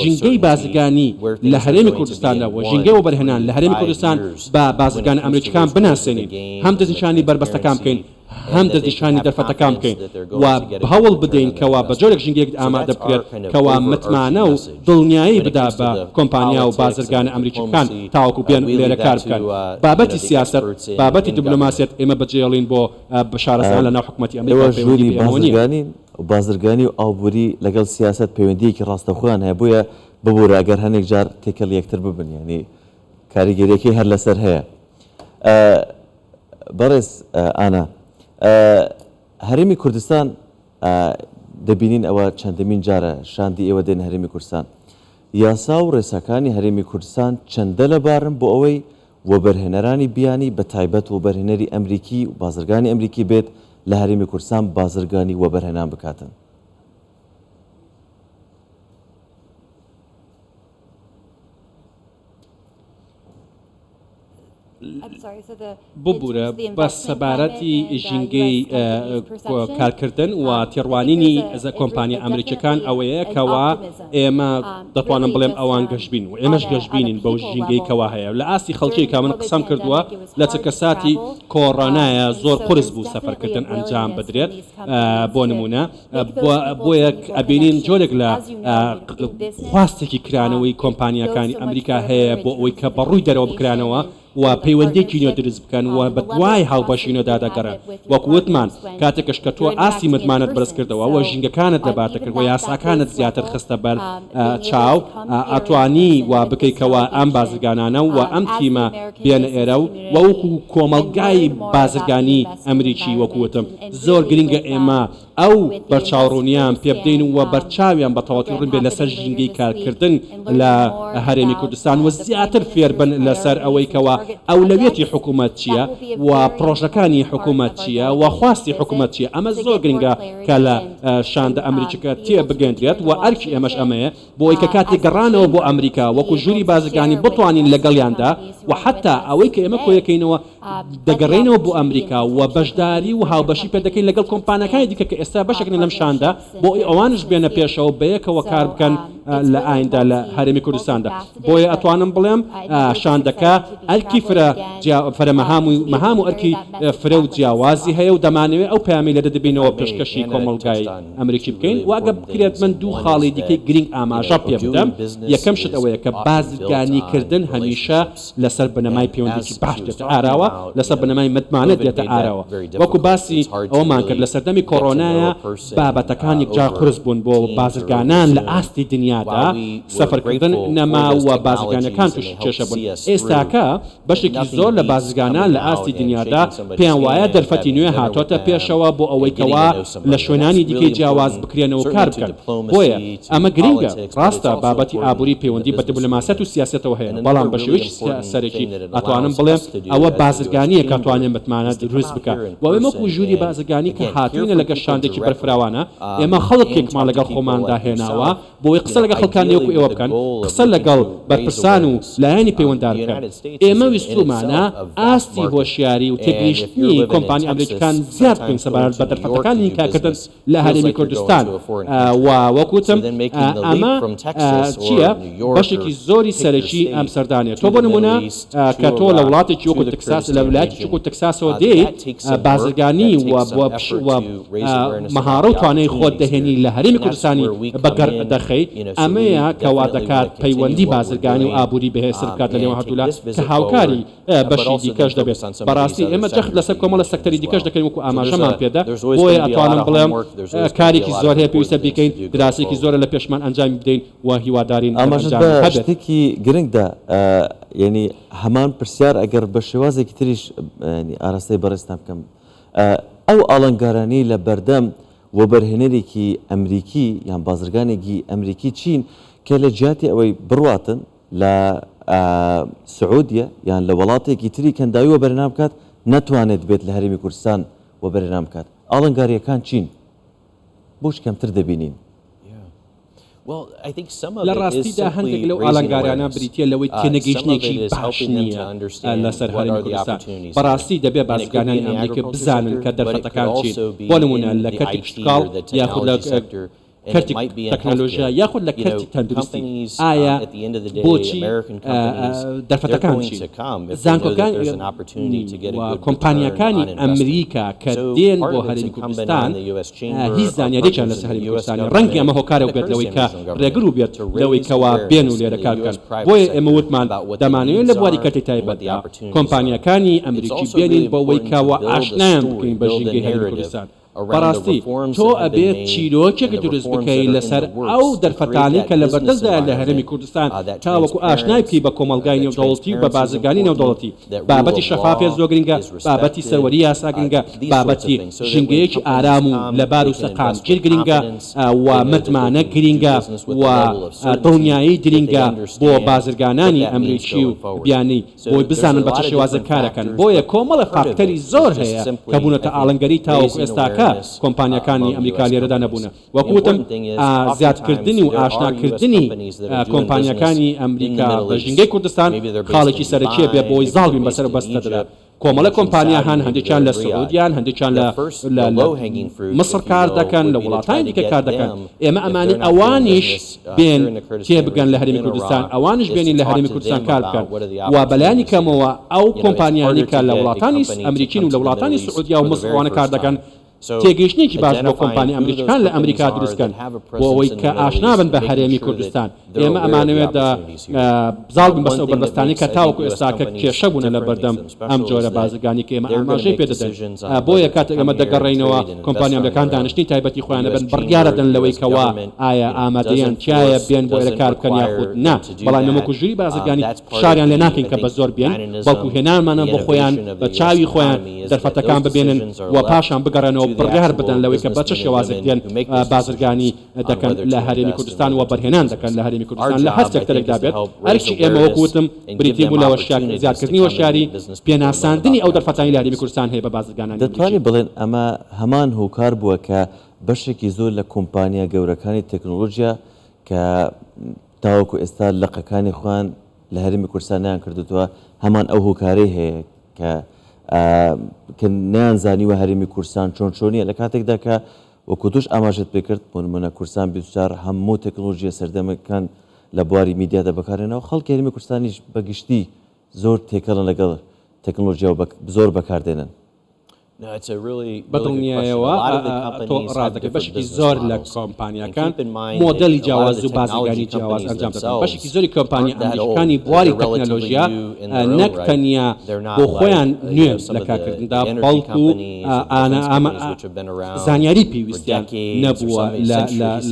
ژینگەی بازرگانی لە هەرێمی کوردستاندا و ژینگەی وەبەرهێنان لە هەرێمی کوردستان بە بازرگانە ئەمریکیەکان بناسێنین، هەم دەستنیشانی بەربەستەکان بکەین، هەم دەستنیشانی دەرفەتەکان بکەین و هەوڵ بدەین کەوا بە جۆرێک ژینگەیەک ئامادە بکرێت کەوا متمانە و دڵنیایی بدا بە کۆمپانیا و بازرگانە ئەمریکیەکان تاوەکو بێن لێرە کار بکەن. بابەتی سیاسەت، بابەتی دیبلۆماسیەت ئێمە بەجێڵین بۆ شارەزایان لە ناو حکومەتی ئەمریکا ئێوە و پەیوەندی ژووری بە ئێمەوە نییە. بازرگانین و بازرگانی و ئابووری لەگەڵ سیاسەت پەیوەندییەکی ڕاستەوخۆیان هەیە بۆیە ببورە ئەگەر هەنێک جار تێکەڵی یەکتر ببن یانی کاریگەریەکەی هەر لەسەر هەیە. بەڕێز ئانا، هەرێمی کوردستان دەبینین ئەوە چەندەمین جارە شاندی ئێوە دێن هەرێمی کوردستان. یاسا و ڕێساکانی هەرێمی کوردستان چەندە لەبارن بۆ ئەوەی وەبەرهێنەرانی بیانی بە تایبەت وەبەرهێنەری ئەمریکی و بازرگانی ئەمریکی بێت لە هەرێمی کوردستان بازرگانی وەبەرهێنان بکاتن؟ ببورە بەس سەبارەتی ژینگەی کارکردن و تێڕوانینی کۆمپانیا ئەمریکیەکان ئەوەیە کەوا ئێمە دەتوانم بڵێم ئەوان گەشبین و ئێمەش گەشبینین بەو ژینگەی کەوا هەیە لە ئاستی خەڵکی کە من قسەم کردووە لە چرکەساتی کۆڕۆنایە زۆر قورس بوو سەفەرکردن ئەنجام بدرێت بۆ نمونە بۆیە ئەبینین جۆرێک لە خواستێکی کرانەوەی کۆمپانیاکانی ئەمریکا هەیە بۆ ئەوەی کە بەڕووی دەرەوە بکرانەوە و پەیوەندیەکی نوێ دروست بکەن و بە دوای هاوبەشی نوێدا دەگەڕێن. وەک وتمان کاتێکش کە تۆ ئاستی متمانەت بەرز کردەوە و ژینگەکانت لەبارتر کرد و یاساکانت زیاتر خستە بەر چاو ئەتوانی وا بکەی کەوا ئەم بازرگانانە و ئەم تیمە بێنە ئێرە و وەکو کۆمەڵگای بازرگانی ئەمریکی وەکو وتم زۆر گرنگە ئێمە ئەو بەرچاوڕوونییان پێ بدەین و بەرچاویان بە تەواوەتی ڕوون بێت لەسەر ژینگەی کارکردن لە هەرێمی کوردستان و زیاتر فێربن لەسەر ئەوەی کەوا ئەولەویەتی حکوومەت چییە و پڕۆژەکانی حکوومەت چییە و خواستی حکوومەت چییە. ئەمە زۆر گرنگە کە لە شاندە ئەمریکیەکە تێبگەندرێت و ئەرکی ئێمەش ئەمەیە بۆ ئەوەی کە کاتێک گەڕانەوە بۆ ئەمریکا وەکو ژووری بازرگانی بتوانین لەگەڵیاندا و حەتا ئەوەی کە ئێمە کۆیەکەینەوە دەگەڕێینەوە بۆ ئەمریکا و بەشداری و هاوبەشی پێدەکەین لەگەڵ کۆمپانیاکانی دیکە کە ئێستا بەشێکن لەم شاندە بۆ ئەوەی ئەوانش بێنە پێشەوە بەیەکەوە کار بکەن لە ئایندە لە هەرێمی کوردستاندا. بۆیە ئەتوانم بڵێم شاندەکە ئەرکی فرە فرە مەهام و مەهام و ئەرکی فرە و جیاوازی هەیە و دەمانەوێت ئەو پەیامەی لێرە دەبینەوە پێشکەشی کۆمەڵگای ئەمریکی بکەین و ئەگەر بکرێت من دوو خاڵی دیکەی گرینگ ئاماژە پێ بدەم یەکەم شت ئەوەیە کە بازرگانیکردن هەمیشە لەسەر بنەمای پەیوەندیی باش دێتە ئاراوە، لەسەر بنەمای متمانە دێتە ئاراوە. وەکو باسی ئەوەمان کرد لە سەردەمی کۆرۆنایا بابەتەکان یەکجار قورس بوون بۆ بازرگانان لە ئاستی دنیادا، سەفەرکردن نەما و بازرگانەکان تووشی کێشە بوون. ئێستاکە. بەشێکی زۆر لە بازرگانان لە ئاستی دنیادا پێیان وایە دەرفەتی نوێ هاتۆتە پێشەوە بۆ ئەوەی کەوا لە شوێنانی دیکەی جیاواز بکرێنەوە و کار بکەن. بۆیە ئەمە گرنگە. ڕاستە بابەتی ئابووری پەیوەندی بە دبلۆماسیەت و سیاسەتەوە هەیە، بەڵام بە شێوەیەکی سەرەکی ئەتوانم بڵێم ئەوە بازرگانییە کە توانێ متمانە دروست بکا و ئێمە وەکوو ژووری بازرگانی کە هاتووینە لەگەڵ شاندێکی بەرفراوانە ئێمە خەڵکێکمان لەگەڵ خۆماندا هێناوە بۆی قسە لەگەڵ خەڵکانی وەکو ئێوە بکەن، قسە لەگەڵ بەرپرسان و لایەنی پەیوەنددار بکەن. ئێمە ویستوومانە ئاستی هۆشیاری و تێگەیشتنی کۆمپانیا ئەمریکییەکان زیاد بکەین سەبارەت بە دەرفەتەکانی کارکردن لە هەرێمی کوردستان و وەک وتم ئەمە چییە بەشێکی زۆری سەرەکی ئەم سەردانەیە. تۆ بۆ نموونە کە تۆ لە وڵاتێکی وەکو تکساس لە ویلایەتێکی وەکو تکساسەوە دێیت بازرگانی و و مەهارە و توانای خۆت دەهێنی لە هەرێمی کوردستانی بەگەڕ دەخەی، ئەمەیە کە وادەکات پەیوەندی بازرگانی و ئابووری بەهێزتر بکات لە نێوان هەردوولا کە هاوکاری بەشی دیکەش دەبێت. بەڕاستی ئێمە جەخت لەسەر کۆمەڵە سەکتەری دیکەش دەکەین وەکو ئاماژەمان پێدا، بۆیە ئەتوانم بڵێم کارێکی زۆر هەیە پێویستە بیکەین، دراسەیەکی زۆرە لە پێشمان ئەنجامی بدەین و هیوادارین ئاماژەت دەرئەنجامی بە هەبێت. شتێکی گرنگ دا، یانی هەمان پرسیار ئەگەر بە شێوازێکی تریش ئاراستەی بەڕێزتان بکەم، ئەو ئاڵنگارانەی لە بەردەم وەبەرهێنەرێکی ئەمریکی یان بازرگانێکی ئەمریکی چین کە لە جیاتی ئەوەی بڕواتن لە سعودیە یان لە وەڵاتێکی تری کەنداوی وەبەرهێنان بکات نەتوانێت بێت لە هەرێمی کوردستان وەبەرهێنان بکات ئاڵنگارییەکان چین؟ بۆچ کەمتر دەبینین؟ لە ڕاستیدا هەندێک لەو ئالنگاریانە بریتییە لەوەی تێنەگەیشتنێکی باش نییە لەسەر هەرێمی کوردستان. بەڕاستی دەبێ بازرگانانی ئەمریکی بزانن کە دەرفەتەکان چین، بۆ نموونە لە کەرتی کشتوکاڵ یاخود لە کەرتی تەکنەلۆژیا یاخود لە کەرتی تەندروستی. ئایا بۆچی دەرفەتەکان چین؟ زانکۆکان و کۆمپانیاکانی ئەمریکا کە دێن بۆ هەرێمی کوردستان هیچ زانیاریەکیان لەسەر هەرێمی کوردستان نیە، ڕەنگە ئەمە هۆکارێک بێت لەوەی کە ڕێگر و بێت لەوەی کەوا بێن و لێرە کار بکەن، بۆیە ئێمە وتمان دەمانەوێت لە بواری کەرتی تایبەتدا کۆمپانیاکانی ئەمریکی بێنین بەوەی کەوا ئاشنایان بکەین بە ژینگەی هەرێمی کوردستان. بەڕاستی تۆ ئەبێت چیرۆکێک دروست بکەی لەسەر ئەو دەرفەتانەی کە لەبەردەستدایە لە هەرێمی کوردستان تاوەکو ئاشنای بکەی بە کۆمەڵگای نێودەوڵەتی و بە بازرگانی نێودەوڵەتی. بابەتی شەفافیەت زۆر گرنگە، بابەتی سەروەری یاسا گرنگە، بابەتی ژینگەیەکی ئارام و لەبار و سەقامگیر گرنگە و متمانە گرنگە و دڵنیایی گرنگە بۆ بازرگانانی ئەمریکی و بیانی. بۆی بزانن بە چ شێوازێک کارەکەن، بۆیە کۆمەڵە فاکتەری زۆر هەیە کە بوونەتە ئاڵنگەری تاوەکو ئێستاکە کۆمپانیاکانی ئەمریکا لێرەدا نەبوونە، وەک وتم زیادکردنی و ئاشناکردنی کۆمپانیاکانی ئەمریکا بە ژینگەی کوردستان خاڵێکی سەرەکیە بێ بۆی زاڵ بین بەسەر ئەو بەستەرەدا. کۆمەڵە کۆمپانیا هەن هەندێکیان لە سعودیان هەندێکیان لە لە میسڕ کار دەکەن لە وڵاتانی دیکە کار دەکەن ئێمە ئەمانی ئەوانیش بێن تێبگەن لە هەرێمی کوردستان ئەوانیش بێنین لە هەرێمی کوردستان کار بکەن و بەلایەنی کەمەوە ئەو کۆمپانیانەی کە لە وڵاتانی ئەمریکین و لە وڵاتانی سعودیا و میسڕ ئەوانە کار دەکەن تێگەیشتنێکی باش بۆ کۆمپانیا ئەمریکیەکان لە ئەمریکا دروست کەن بۆ ئەوەی کە ئاشنا بن بە هەرێمی کوردستان. ئێمە ئەمانەوێت زاڵ بین بەسەر ئەو بەربەستانەی کە تاوەکو ئێستاکە کێشە بوونە لە بەردەم ئەم جۆرە بازرگانی کە ئێمە ئاماژەی پێ دەدەین. بۆیە کاتێک ئێمە دەگەڕێینەوە کۆمپانیا ئەمریکان دانیشتنی تایبەتی خۆیان دەبن بڕیارەدەن لەوەی کەوا ئایا ئامادەیان تیایە بێن بۆ ئێرە کار بکەن یاخود نا. بەڵام ئێمە وەکو ژووری بازرگانی فشاریان لێ ناکەین کە بە زۆر بێن بەڵکو هێنانمانە بۆ خۆیان بە چاوی خۆیان دەرفەتەکان ببینن و پاشان بگەڕێنەوە بڕیار بدەن لەوەی کە بە چ شێوازێک دێن بازرگانی دەکەن لە هەرێمی کوردستان و وەبەرهێنان دەکەن لە هەرێمی کوردستان لە هەر سێکتەرێکدا بێت، ئەرکی ئێمە وەکو وتم بریتی بوو لە زیادکردنی هۆشیاری، پێناساندنی ئەو دەرفەتانەی لە هەرێمی کوردستان هەیە بە بازرگانانی ئەمریکی. دەتوانین بڵێن ئەمە هەمان هۆکار بووە کە بەشێکی زۆر لە کۆمپانیا گەورەکانی تەکنۆلۆژیا کە تاوەکو ئێستا لقەکانی خۆیان لە هەرێمی کوردستان نەیانکردووتەوە هەمان ئەو هۆکارەی هەیە کە کە نەیانزانیوە هەرێمی کوردستان چۆن چۆنیە لە کاتێکدا کە وەکو تۆش ئاماژەت پێکرد بۆ نمونە کوردستان 24 هەموو تەکنۆلۆژیە سەردەمەکان لە بواری میدیادا بەکارهێناوە خەڵکی هەرێمی کوردستانیش بە گشتی زۆر تێکەڵن لەگەڵ تەکنۆلۆژیا و زۆر بەکاردێنن. بەدڵنیایەوە تۆ ڕاست دەکەی، بەشێکی زۆر لە کۆمپانیاکان مۆدێلی جیاواز و بازرگانی جیاواز ئەنجام دەدەن، بەشێکی زۆری کۆمپانیا ئەمریکیەکانی بواری تەکنەلۆژیا نەک تەنیا بۆ خۆیان نوێن لە کارکردندا بەڵکو زانیاری پێویستیان نەبووە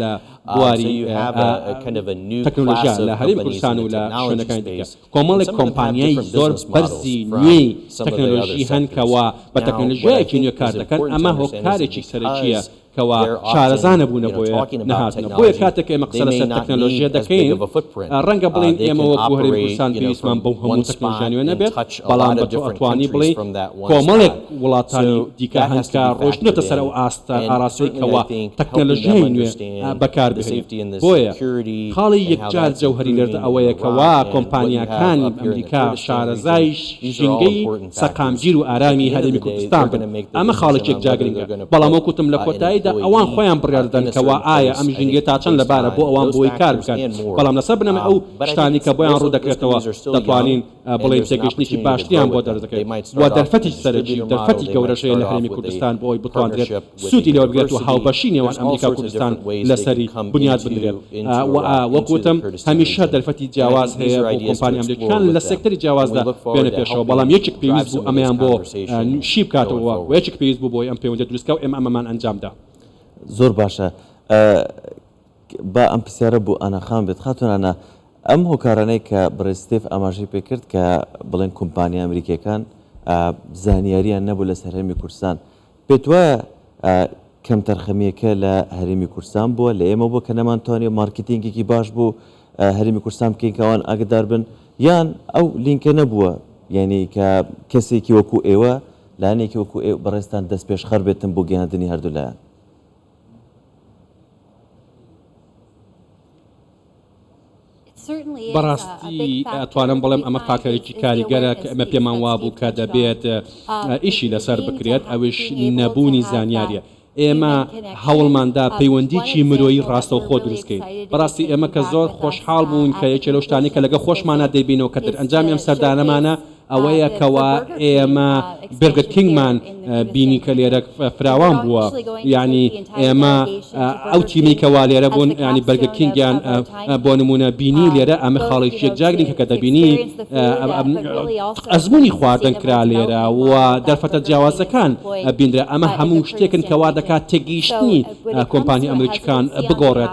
لە. بواری تەکنۆلۆژیا لە هەرێمی کوردستان و لە شوێنەکانی دیکە. کۆمەڵێک کۆمپانیای زۆر بەرزی نوێی تەکنەلۆژی هەن کەوا بە تەکنەلۆژیایەکی نوێ کار دەکەن، ئەمە هۆکارێکی سەرەکییە کەوا شارەزا نەبوونە بۆیە نەهاتنە. بۆیە کاتێک کە ئێمە قسە لەسەر تەکنەلۆژیا دەکەین ڕەنگە بڵێین ئێمە وەکو هەرێمی کوردستان پێویستمان بەو هەموو تەکنەلۆژیا نوێ نەبێت، بەڵام بە تۆ ئەتوانی بڵێی کۆمەڵێک وڵاتانی دیکە هەن کە ڕۆیشتنەتە سەر ئەو ئاستە ئاراستەی کەوا تەکنەلۆژیای نوێ بەکار بهێنێت. بۆیە خاڵی یەکجار جەوهەری لێردا ئەوەیە کەوا کۆمپانیاکانی ئەمریکا شارەزای ژینگەی سەقامگیر و ئارامی هەرێمی کوردستان بن، ئەمە خاڵێکی یەکجار گرنگە، بەڵام وەک وتم لە کۆتاییدا ئەوان خۆیان بڕیار دەدەن کەوا ئایا ئەم ژینگەیە تا چەند لەبارە بۆ ئەوان بۆی کار بکەن، بەڵام لەسەر بنەمای ئەو شتانەی کە بۆیان ڕوون دەکرێتەوە دەتوانین بڵێین تێگەیشتنێکی باشتریان بۆ دەردەکەوێت و دەرفەتی سەرەکی و دەرفەتی گەورەش هەیە لە هەرێمی کوردستان بۆ ئەوەی بتواندرێت سوودی لێ وەربگرێت و هاوبەشی نێوان ئەمریکا و کوردستان لەسەری بنیات بنرێت و وەک وتم هەمیشە دەرفەتی جیاواز هەیە بۆ کۆمپانیا ئەمریکییەکان لە سێکتەری جیاوازدا بێنە پێشەوە بەڵام یەکێک پێویست بوو ئەمەیان بۆ شی بکاتەوە و یەکێک پێویست بوو بۆی ئەم پەیوەندیە دروست بکا و ئێمە ئەمەمان ئەنجامدا. زۆر باشە با ئەم پرسیارە بۆ ئانا خان بێت. خاتوون ئانا، ئەم هۆکارانەی کە بەڕێز ستیڤ ئاماژەی پێ کرد کە بڵێن کۆمپانیا ئەمریکییەکان زانیارییان نەبوو لەسەر هەرێمی کوردستان، پێت وایە کەمتەرخەمییەکە لە هەرێمی کوردستان بووە، لە ئێمە بووە کە نەمانتوانیوە مارکتینگێکی باش بۆ هەرێمی کوردستان بکەین کە ئەوان ئاگادار بن، یان ئەو لینکە نەبووە یانی کە کەسێکی وەکوو ئێوە، لایەنێکی وەکوو ئێوە بەڕێزتان دەستپێشخەر بێتن بۆ گەیاندنی هەردوو لایەن؟ بەڕاستی ئەتوانم بڵێم ئەمە فاکتەرێکی کاریگەرە کە ئێمە پێمان وابوو کە دەبێت ئیشی لەسەر بکرێت ئەوش نەبوونی زانیاریە ئێمە هەوڵماندا پەیوەندیکی مرۆیی ڕاستەوخۆ دروستکەین بەڕاستی ئێمە کە زۆر خۆشحاڵ بوون کە یەکێ لەو شتانی کە لەگە خۆشمانە دەیبینەوە کە دەرئەنجامی ئەم سەردانەمانە ئەوەیە کەوا ئێمە برگر کینگمان بینی کە لێرە فراوان بووە یانی ئێمە ئەو تیمەی کەوا لێرە بوون ینی برگر کینگیان بۆ نمونە بینی لێرە ئەمە خاڵێکی یەکجار گرنگە کە دەبینی ئەزمموی خواردن کرا لێرە و دەرفەتە جیاوازەکان بینرا ئەمە هەموو شتێکن کەوا دەکات تێگەیشتنی کۆمپانی ئەمریکیکان بگۆڕێت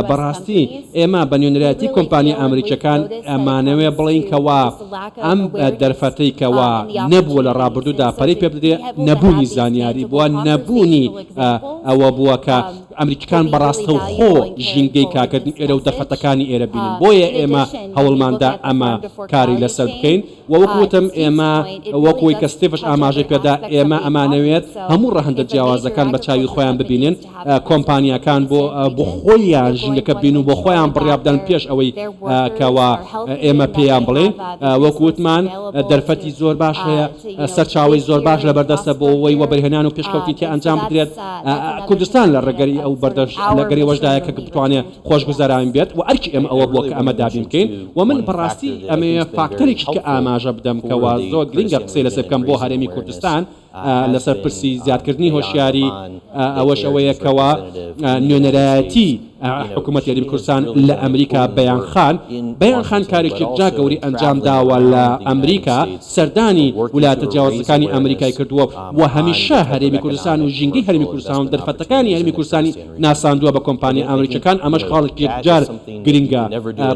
بەڕاستی ئێمە بە نوێنەرایەتی کۆمپانیا ئەمریکیەکان ئەمانەوێ بڵێین کەوا ئەم دەرفەتەی کەوا نەبووە لە ڕابردوودا پەرەی پێ بدرێ نەبوونی زانیاری بووە نەبوونی ئەوە بووە کە ئەمریکیکان بەڕاستەوخۆ ژینگەی کارکردنی ئێرە و دەرفەتەکانی ئێرە بینن بۆیە ئێمە هەوڵماندا ئەمە کاری لەسەر بکەین وە وەکو وتم ئێمە وەکو وەی کە ستیڤش ئاماژەی پێدا ئێمە ئەمانەوێت هەموو ڕەهەندە جیاوازەکان بە چاوی خۆیان ببینن کۆمپانیاکان بۆ بۆ خۆیان ژینگەکە بین و بۆ خۆیان بڕیار بدەن پێش ئەوەی کەوا ئێمە پێیان بڵێین وەکو وتمان دەرفەتی زۆر باش هەیە سەرچاوەی زۆر باش لەبەردەستە بۆ ئەوەی وەبەرهێنان و پێشکەوتنی تیا ئەنجام بدرێت کوردستان لە ڕێگەری ئەو بەردەش لەگەری ئەوەشدایە کە بتوانێت خۆشگوزەران بێت و ئەرکی ئێمە ئەوە بووە کە ئەمە دابین بکەین و من بەڕاستی ئەمەوێ فاکتەرێکی کە ئاماژە بدەم کەوا زۆر گرنگە قسەی لەسەر بکەم بۆ هەرێمی کوردستان لەسەر پرسی زیادکردنی هۆشیاری ئەوەش ئەوەیە کەوا نوێنەرایەتی حکوومەتی هەرێمی کوردستان لە ئەمریکا بەیان خان بەیان خان کارێکی یەکجار گەورەی ئەنجام داوە لە ئەمریکا سەردانی ولایەتە جیاوازەکانی ئەمریکای کردووە و هەمیشە هەرێمی کوردستان و ژینگەی هەرێمی کوردستان و دەرفەتەکانی هەرێمی کوردستانی ناساندووە بە کۆمپانیا ئەمریکیەکان ئەمەش خاڵێکی یەکجار گرنگە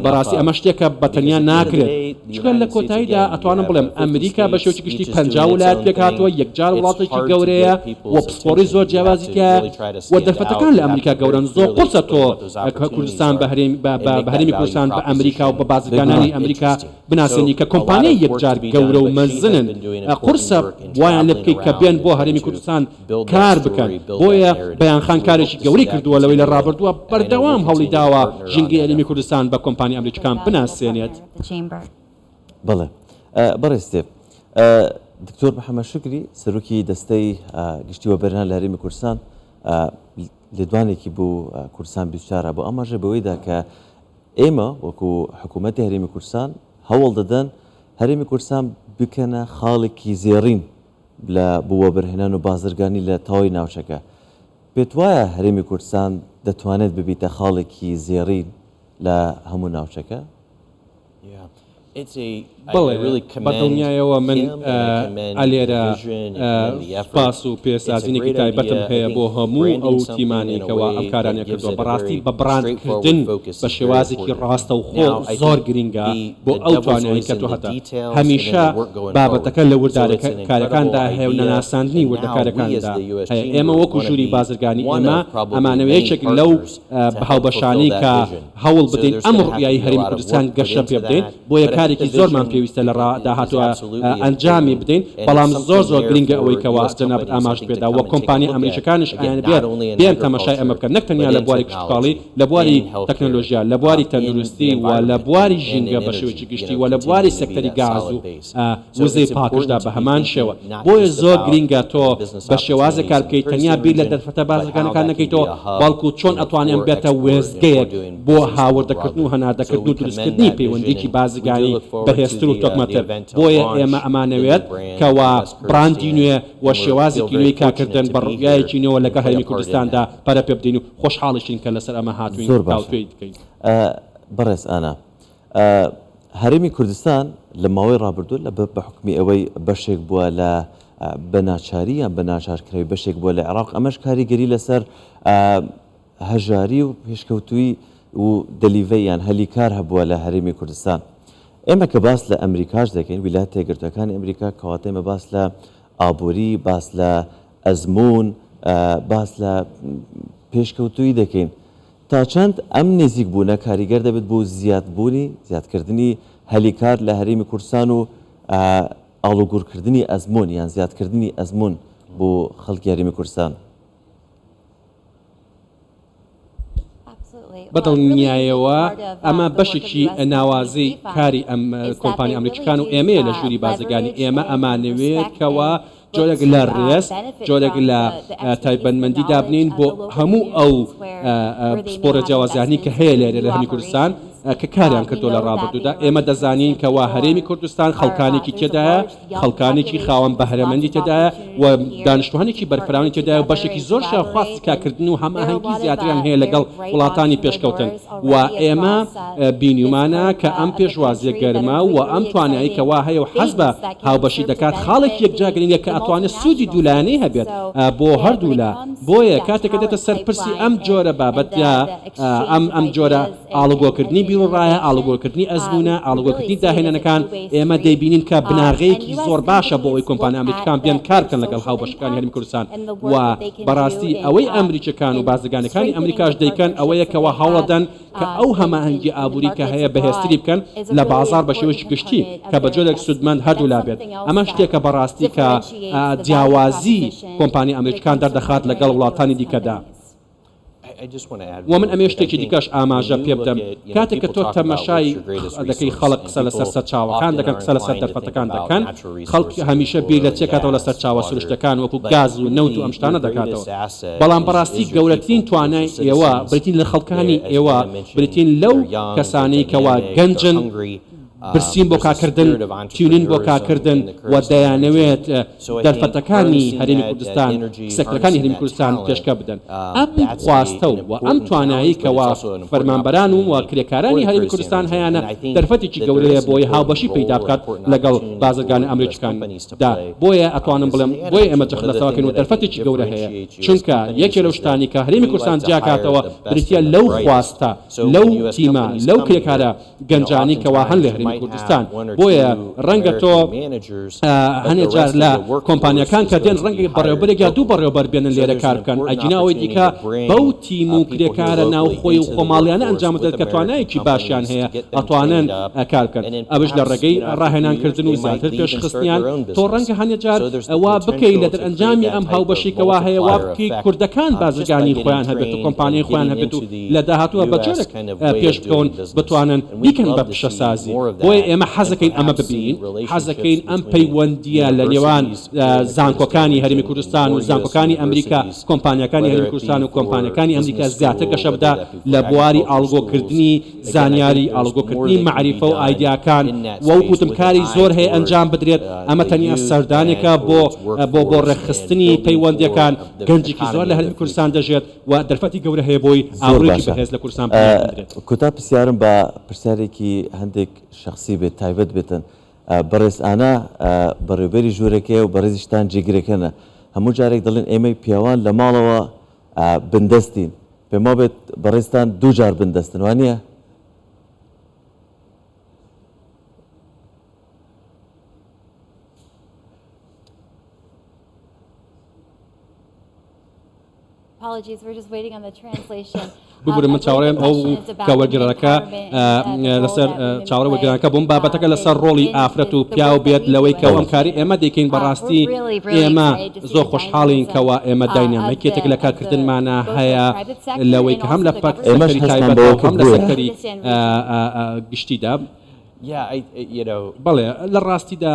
بەڕاستی ئەمە شتێکە بە تەنیا ناکرێت چونکە لە کۆتاییدا ئەتوانم بڵێم ئەمریکا بە شێوەیەکی گشتی 50 ولایەت پێکهاتووە یەکجار وڵاتێکی گەورەیە و پسپۆڕی زۆر جیاوازی تیایە و دەرفەتەکان لە ئەمریکا گەورەن زۆر قورسە تۆ کوردستان بە هەرێمی کوردستان بە ئەمریکا و بە بازرگانانی ئەمریکا بناسێنی کە کۆمپانیای یەکجار گەورە و مەزنن قورسە وایان لێ بکەیت کە بێن بۆ هەرێمی کوردستان کار بکەن بۆیە بەیان خان کارێکی گەورەی کردووە لەوەی لە ڕابردووە بەردەوام هەوڵی داوە ژینگەی هەرێمی کوردستان بە کۆمپانیا ئەمریکیەکان بناسێنێت. بەڵێ بەڕێز ستیڤ. دکتۆر محەمەد شوکری سەرۆکی دەستەی گشتی وەبەرهێنان لە هەرێمی کوردستان لێدوانێکی بۆ کوردستان 24 هەبوو ئاماژە بەوەی دا کە ئێمە وەکو حکوومەتی هەرێمی کوردستان هەوڵ دەدەن هەرێمی کوردستان بکەنە خاڵێکی زێڕین لە بۆ وەبەرهێنان و بازرگانی لە تەواوی ناوچەکە. پێتوایە هەرێمی کوردستان دەتوانێت ببیتە خاڵێکی زێڕین لە هەموو ناوچەکە؟ بەڵێ، بە دڵنیایەوە من ئەلێرە سوپاس و پێسازینێکی تایبەتم هەیە بۆ هەموو ئەو تیمانەی کەوا ئەم کارانەیان کردووە، بەڕاستی بە بڕاندکردن بە شێوازێکی ڕاستەوخۆ زۆر گرینگە بۆ ئەو توانایەی کە تۆ هەتە. هەمیشە بابەتەکە لە وردارکارەکاندا هەیە و نەناساندنی وردەکارەکاندا هەیە. ئێمە وەکو ژووری بازرگانی ئێمە ئەمانەوێ یەکێک لەو هاوبەشانەی کە هەوڵ بدەین ئەم ڕوئیای هەرێمی کوردستان گەشە پێ بدەین، بۆیە کارێکی زۆرمان پێویستە لە داهاتووە ئەنجامی بدەین، بەڵام زۆر زۆر گرنگە ئەوەی کەوا جەنابت ئاماژت پێدا و کۆمپانیا ئەمریکیەکانیش ئەیانەوێت بێن تەمەشای ئەمە بکەن نەک تەنیا لە بواری کشتوکاڵی، لە بواری تەکنەلۆژیا، لە بواری تەندروستی و لە بواری ژینگە بە شێوەیەکی گشتی و لە بواری سێکتەری گاز و وزەی پاکژدا بە هەمان شێوە. بۆیە زۆر گرینگە تۆ بە شێوازێک کار بکەیت تەنیا بیر لە دەرفەتە بازرگانەکان نەکەیتەوە، بەڵکو چۆن ئەتوانێ ئەم بێتە وێستگەیەک بۆ هاوردەکردن و هەناردەکردن و دروستکردنی پەیوەندییەکی بازرگانی بەهێزتر و تۆکمەتر. بۆیە ئێمە ئەمانەوێت کەوا براندی نوێ و شێوازێکی نوێی کارکردن بە ڕوئیایەکی نوێوە لەگەڵ هەرێمی کوردستاندا پەرە پێ بدەین و خۆشحاڵیشین کە لەسەر ئەمە هاتووین زۆر باشە تاوتوێی بکەین. بەڕێز ئانا، هەرێمی کوردستان لە ماوەی ڕابردوو لە بە حوکمی ئەوەی بەشێک بووە لە بە ناچاری یان بە ناچارکراوی بەشێک بووە لە عێراق ئەمەش کاریگەری لەسەر هەژاری و پێشکەوتووی و دەلیڤەی یان هەلی کار هەبووە لە هەرێمی کوردستان. ئێمە کە باس لە ئەمریکاش دەکەین، ویلایەتە یەکگرتووەکانی ئەمریکا، کەواتە ئێمە باس لە ئابووری، باس لە ئەزموون، باس لە پێشکەوتوویی دەکەین. تا چەند ئەم نزیکبوونە کاریگەر دەبێت بۆ زیادبوونی، زیادکردنی هەلی کار لە هەرێمی کوردستان و ئاڵوگۆڕکردنی ئەزموون یان زیادکردنی ئەزموون بۆ خەڵکی هەرێمی کوردستان؟ بەدڵنیایەوە ئەمە بەشێکی ناوازەی کاری ئەم کۆمپانیا ئەمریکیەکان و ئێمەیە لە ژووری بازرگانی ئێمە ئەمانەوێت کەوا جۆرێک لە ڕێز جۆرێک لە تایبەتمەندی دابنین بۆ هەموو ئەو پسپۆڕە جیاوازیانی کە هەیە لێرە لە هەرێمی کوردستان کە کاریان کردو لە ڕابردوودا ئێمە دەزانین کەوا هەرێمی کوردستان خەڵکانێکی تێدایە خەڵکانێکی خاوەن بەهرەمەندی تێدایە و دانیشتوانێکی بەرفراوانی تێدایە و بەشێکی زۆرشیان خواستی کارکردن و هەماهەنگی زیاتریان هەیە لەگەڵ وڵاتانی پێشکەوتن و ئێمە بینیومانە کە ئەم پێشوازیە گەرمە و ئەم توانایی کە وا هەیە و حەز بە هاوبەشی دەکات خاڵێکی یەکجار گرنگە کە ئەتوانێت سوودی دوولایەنەی هەبێت بۆ هەردوولا بۆیە کاتێک کە دێتە سەر پرسی ئەم جۆرە بابەتە ئەم ئەم جۆرە ئاڵوگۆرکردنی بیروڕایە، ئاڵوگۆرکردنی ئەزموونە، ئاڵوگۆرکردنی داهێنانەکان، ئێمە دەیبینین کە بناغەیەکی زۆر باشە بۆ ئەوەی کۆمپانیا ئەمریکیەکان بێن کار بکەن لەگەڵ هاوبەشەکانی هەرێمی کوردستان و بەڕاستی ئەوەی ئەمریکیەکان و بازرگانەکانی ئەمریکاش دەیکەن ئەوەیە کەوا هەوڵەدەن کە ئەو هەماهەنگی ئابووری کە هەیە بەهێزتری بکەن لە بازاڕ بە شێوەیەکی گشتی کە بە جۆرێک سوودمەند هەردوولا بێت ئەمە شتێکە بەڕاستی کە جیاوازی کۆمپانیا ئەمریکیەکان دەردەخات لەگەڵ وڵاتانی دیکەدا. وە من ئەمەوێ شتێکی دیکەش ئاماژە پێ بدەم، کاتێک کە تۆ تەمەشای دەکەی خەڵک قسە لەسەر سەرچاوەکان دەکەن، قسە لەسەر دەرفەتەکان دەکەن، خەڵک هەمیشە بیر لە چی ئەکاتەوە لە سەرچاوە سروشتەکان وەکو گاز و نەوت و ئەم شتانە دەکاتەوە، بەڵام بەڕاستی گەورەترین توانای ئێوە بریتین لە خەڵکانی ئێوە، بریتین لەو کەسانەی کەوا گەنجن، برسین بۆ کارکردن، تینوون بۆ کارکردن و دەیانەوێت دەرفەتەکانی هەرێمی کوردستان، سێکتەرەکانی هەرێمی کوردستان پێشکە بدەن. ئەم خواستە و ئەم توانایەی کەوا فەرمانبەران و کرێکارانی هەرێمی کوردستان هەیانە، دەرفەتێکی گەورەیە بۆی هاوبەشی پەیدا بکات لەگەڵ بازرگانە ئەمریکیەکاندا. بۆیە ئەتوانم بڵێم، بۆیە ئێمە جەخت لەسەر ئەکەین و دەرفەتێکی گەورە هەیە، چونکە یەکێ لەو شتانەی کە هەرێمی کوردستان جیاکاتەوە بریتیە لەو خواستە، لەو تیمە، لەو کرێکارە گەنجانی کەوا هەن لە هەرێمی کوردستان بۆیە ڕەنگە تۆ هەنێ جار لە کۆمپانیاکان کە دێن ڕەنگە بەڕێوبەرێک یا دوو بەڕێوبەر بێنن لێرە کار بکەن ئەگینا ئەوەی دیکە بەو تیم و کرێکارە ناوخۆی و خۆماڵیانە ئەنجام بدەن کە توانایەکی باشیان هەیە ئەتوانن کار بکەن ئەوش لە ڕێگەی ڕاهێنانکردن و زیاتر پێشخستنیان تۆ ڕەنگە هەنێ جار وا بکەی لە دەرئەنجامی ئەم هاوبەشی کەوا هەیە وا بکەی کوردەکان بازرگانی خۆیان هەبێت و کۆمپانیای خۆیان هەبێت و لە داهاتووە بە جۆرێک پێش بکەون بتوانن بیکەن بە پیشەسازی، بۆیە ئێمە حەزەکەین ئەمە ببینین، حەزەکەین ئەم پەیوەندییە لە نێوان زانکۆکانی هەرێمی کوردستان و زانکۆکانی ئەمریکا، کۆمپانیاکانی هەرێمی کوردستان و کۆمپانیاکانی ئەمریکا زیاتر گەشە بدا لە بواری ئاڵوگۆکردنی زانیاری، ئاڵوگۆکردنی مەعریفە و ئایدیاکان، وەک وتم کاری زۆر هەیە ئەنجام بدرێت، ئەمە تەنیا سەردانێکە بۆ بۆ ڕێکخستنی پەیوەندییەکان، گەنجێکی زۆر لە هەرێمی کوردستان دەژێت، و دەرفەتی گەورە هەیە بۆی زۆر ئابڕوویەکی باشە بەهێز لە کوردستان بنیات بنرێت. کۆتا پرسیارم بە پرسیارێکی هەندێک. شەخسی بێت تایبەت بێتن بەڕێز ئانا بەڕێوبەری ژوورەکەیە و بەڕێزیشتان جێگرەکەنە هەموو جارێک دەڵێن ئێمەی پیاوان لە ماڵەوە بندەستین پێم وابێت بەڕێزتان دووجار بندەستن وانییە؟ ببورن من چاوەڕێم ئەو بوو کە وەرگێڕەکە لەسەر چاوەڕێ وەرگێڕەکە بووم بابەتەکە لەسەر ڕۆڵی ئافرەت و پیاو بێت لەوەی کە ئەم کاری ئێمە دەیکەین بەڕاستی ئێمە زۆر خۆشحاڵین کەوا ئێمە داینامیکێتێک لە کارکردنمانە هەیە لەوەی کە هەم لە پەک ئێمەش سەکتەری هەستمان تایبەت بەوە و هەم کرد لە بۆیە. سەکتەری گشتیدا. بەڵێ لە ڕاستیدا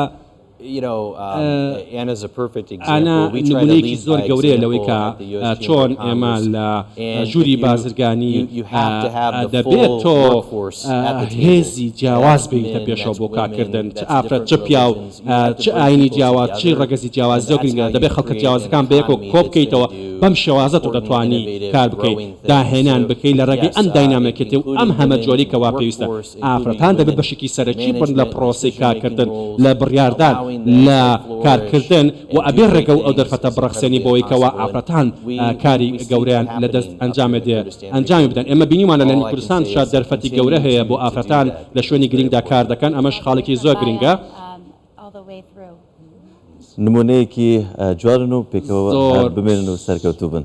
ئانا نمونەیەکی زۆر گەورەیە لەوەی کە چۆن ئێمە لە ژووری بازرگانی دەبێت تۆ هێزی جیاواز بێنیتە پێشەوە بۆ کارکردن، چ ئافرەت چ پیاو، چ ئاینی جیاواز، چ ڕەگەزی جیاواز، زۆر گرنگە دەبێت خەڵکە جیاوازەکان بەیەکەوە کۆبکەیتەوە، بەم شێوازە تۆ دەتوانی کار بکەیت، داهێنان بکەیت لە ڕێگەی ئەم داینامیکێتی و ئەم هەمەجۆری کە وا پێویستە. ئافرەتان دەبێت بەشێکی سەرەکی بن لە پرۆسەی کارکردن، لە بڕیاردان، لە کارکردن و ئەبێ ڕێگە و ئەو دەرفەتە بڕەخسێنی بۆوەی کەوا ئافرەتان کاری گەورەیان لە دەست ئەنجامێ دێ ئەنجامی بدەن. ئێمە بینیومانە لە کوردستانشا دەرفەتی گەورە هەیە بۆ ئافرەتان لە شوێنی گرینگدا کار دەکەن، ئەمەش خاڵێکی زۆر گرینگە. نمونەیەکی جوانن و پێکەوە زۆر بمێنن و سەرکەوتوو بن.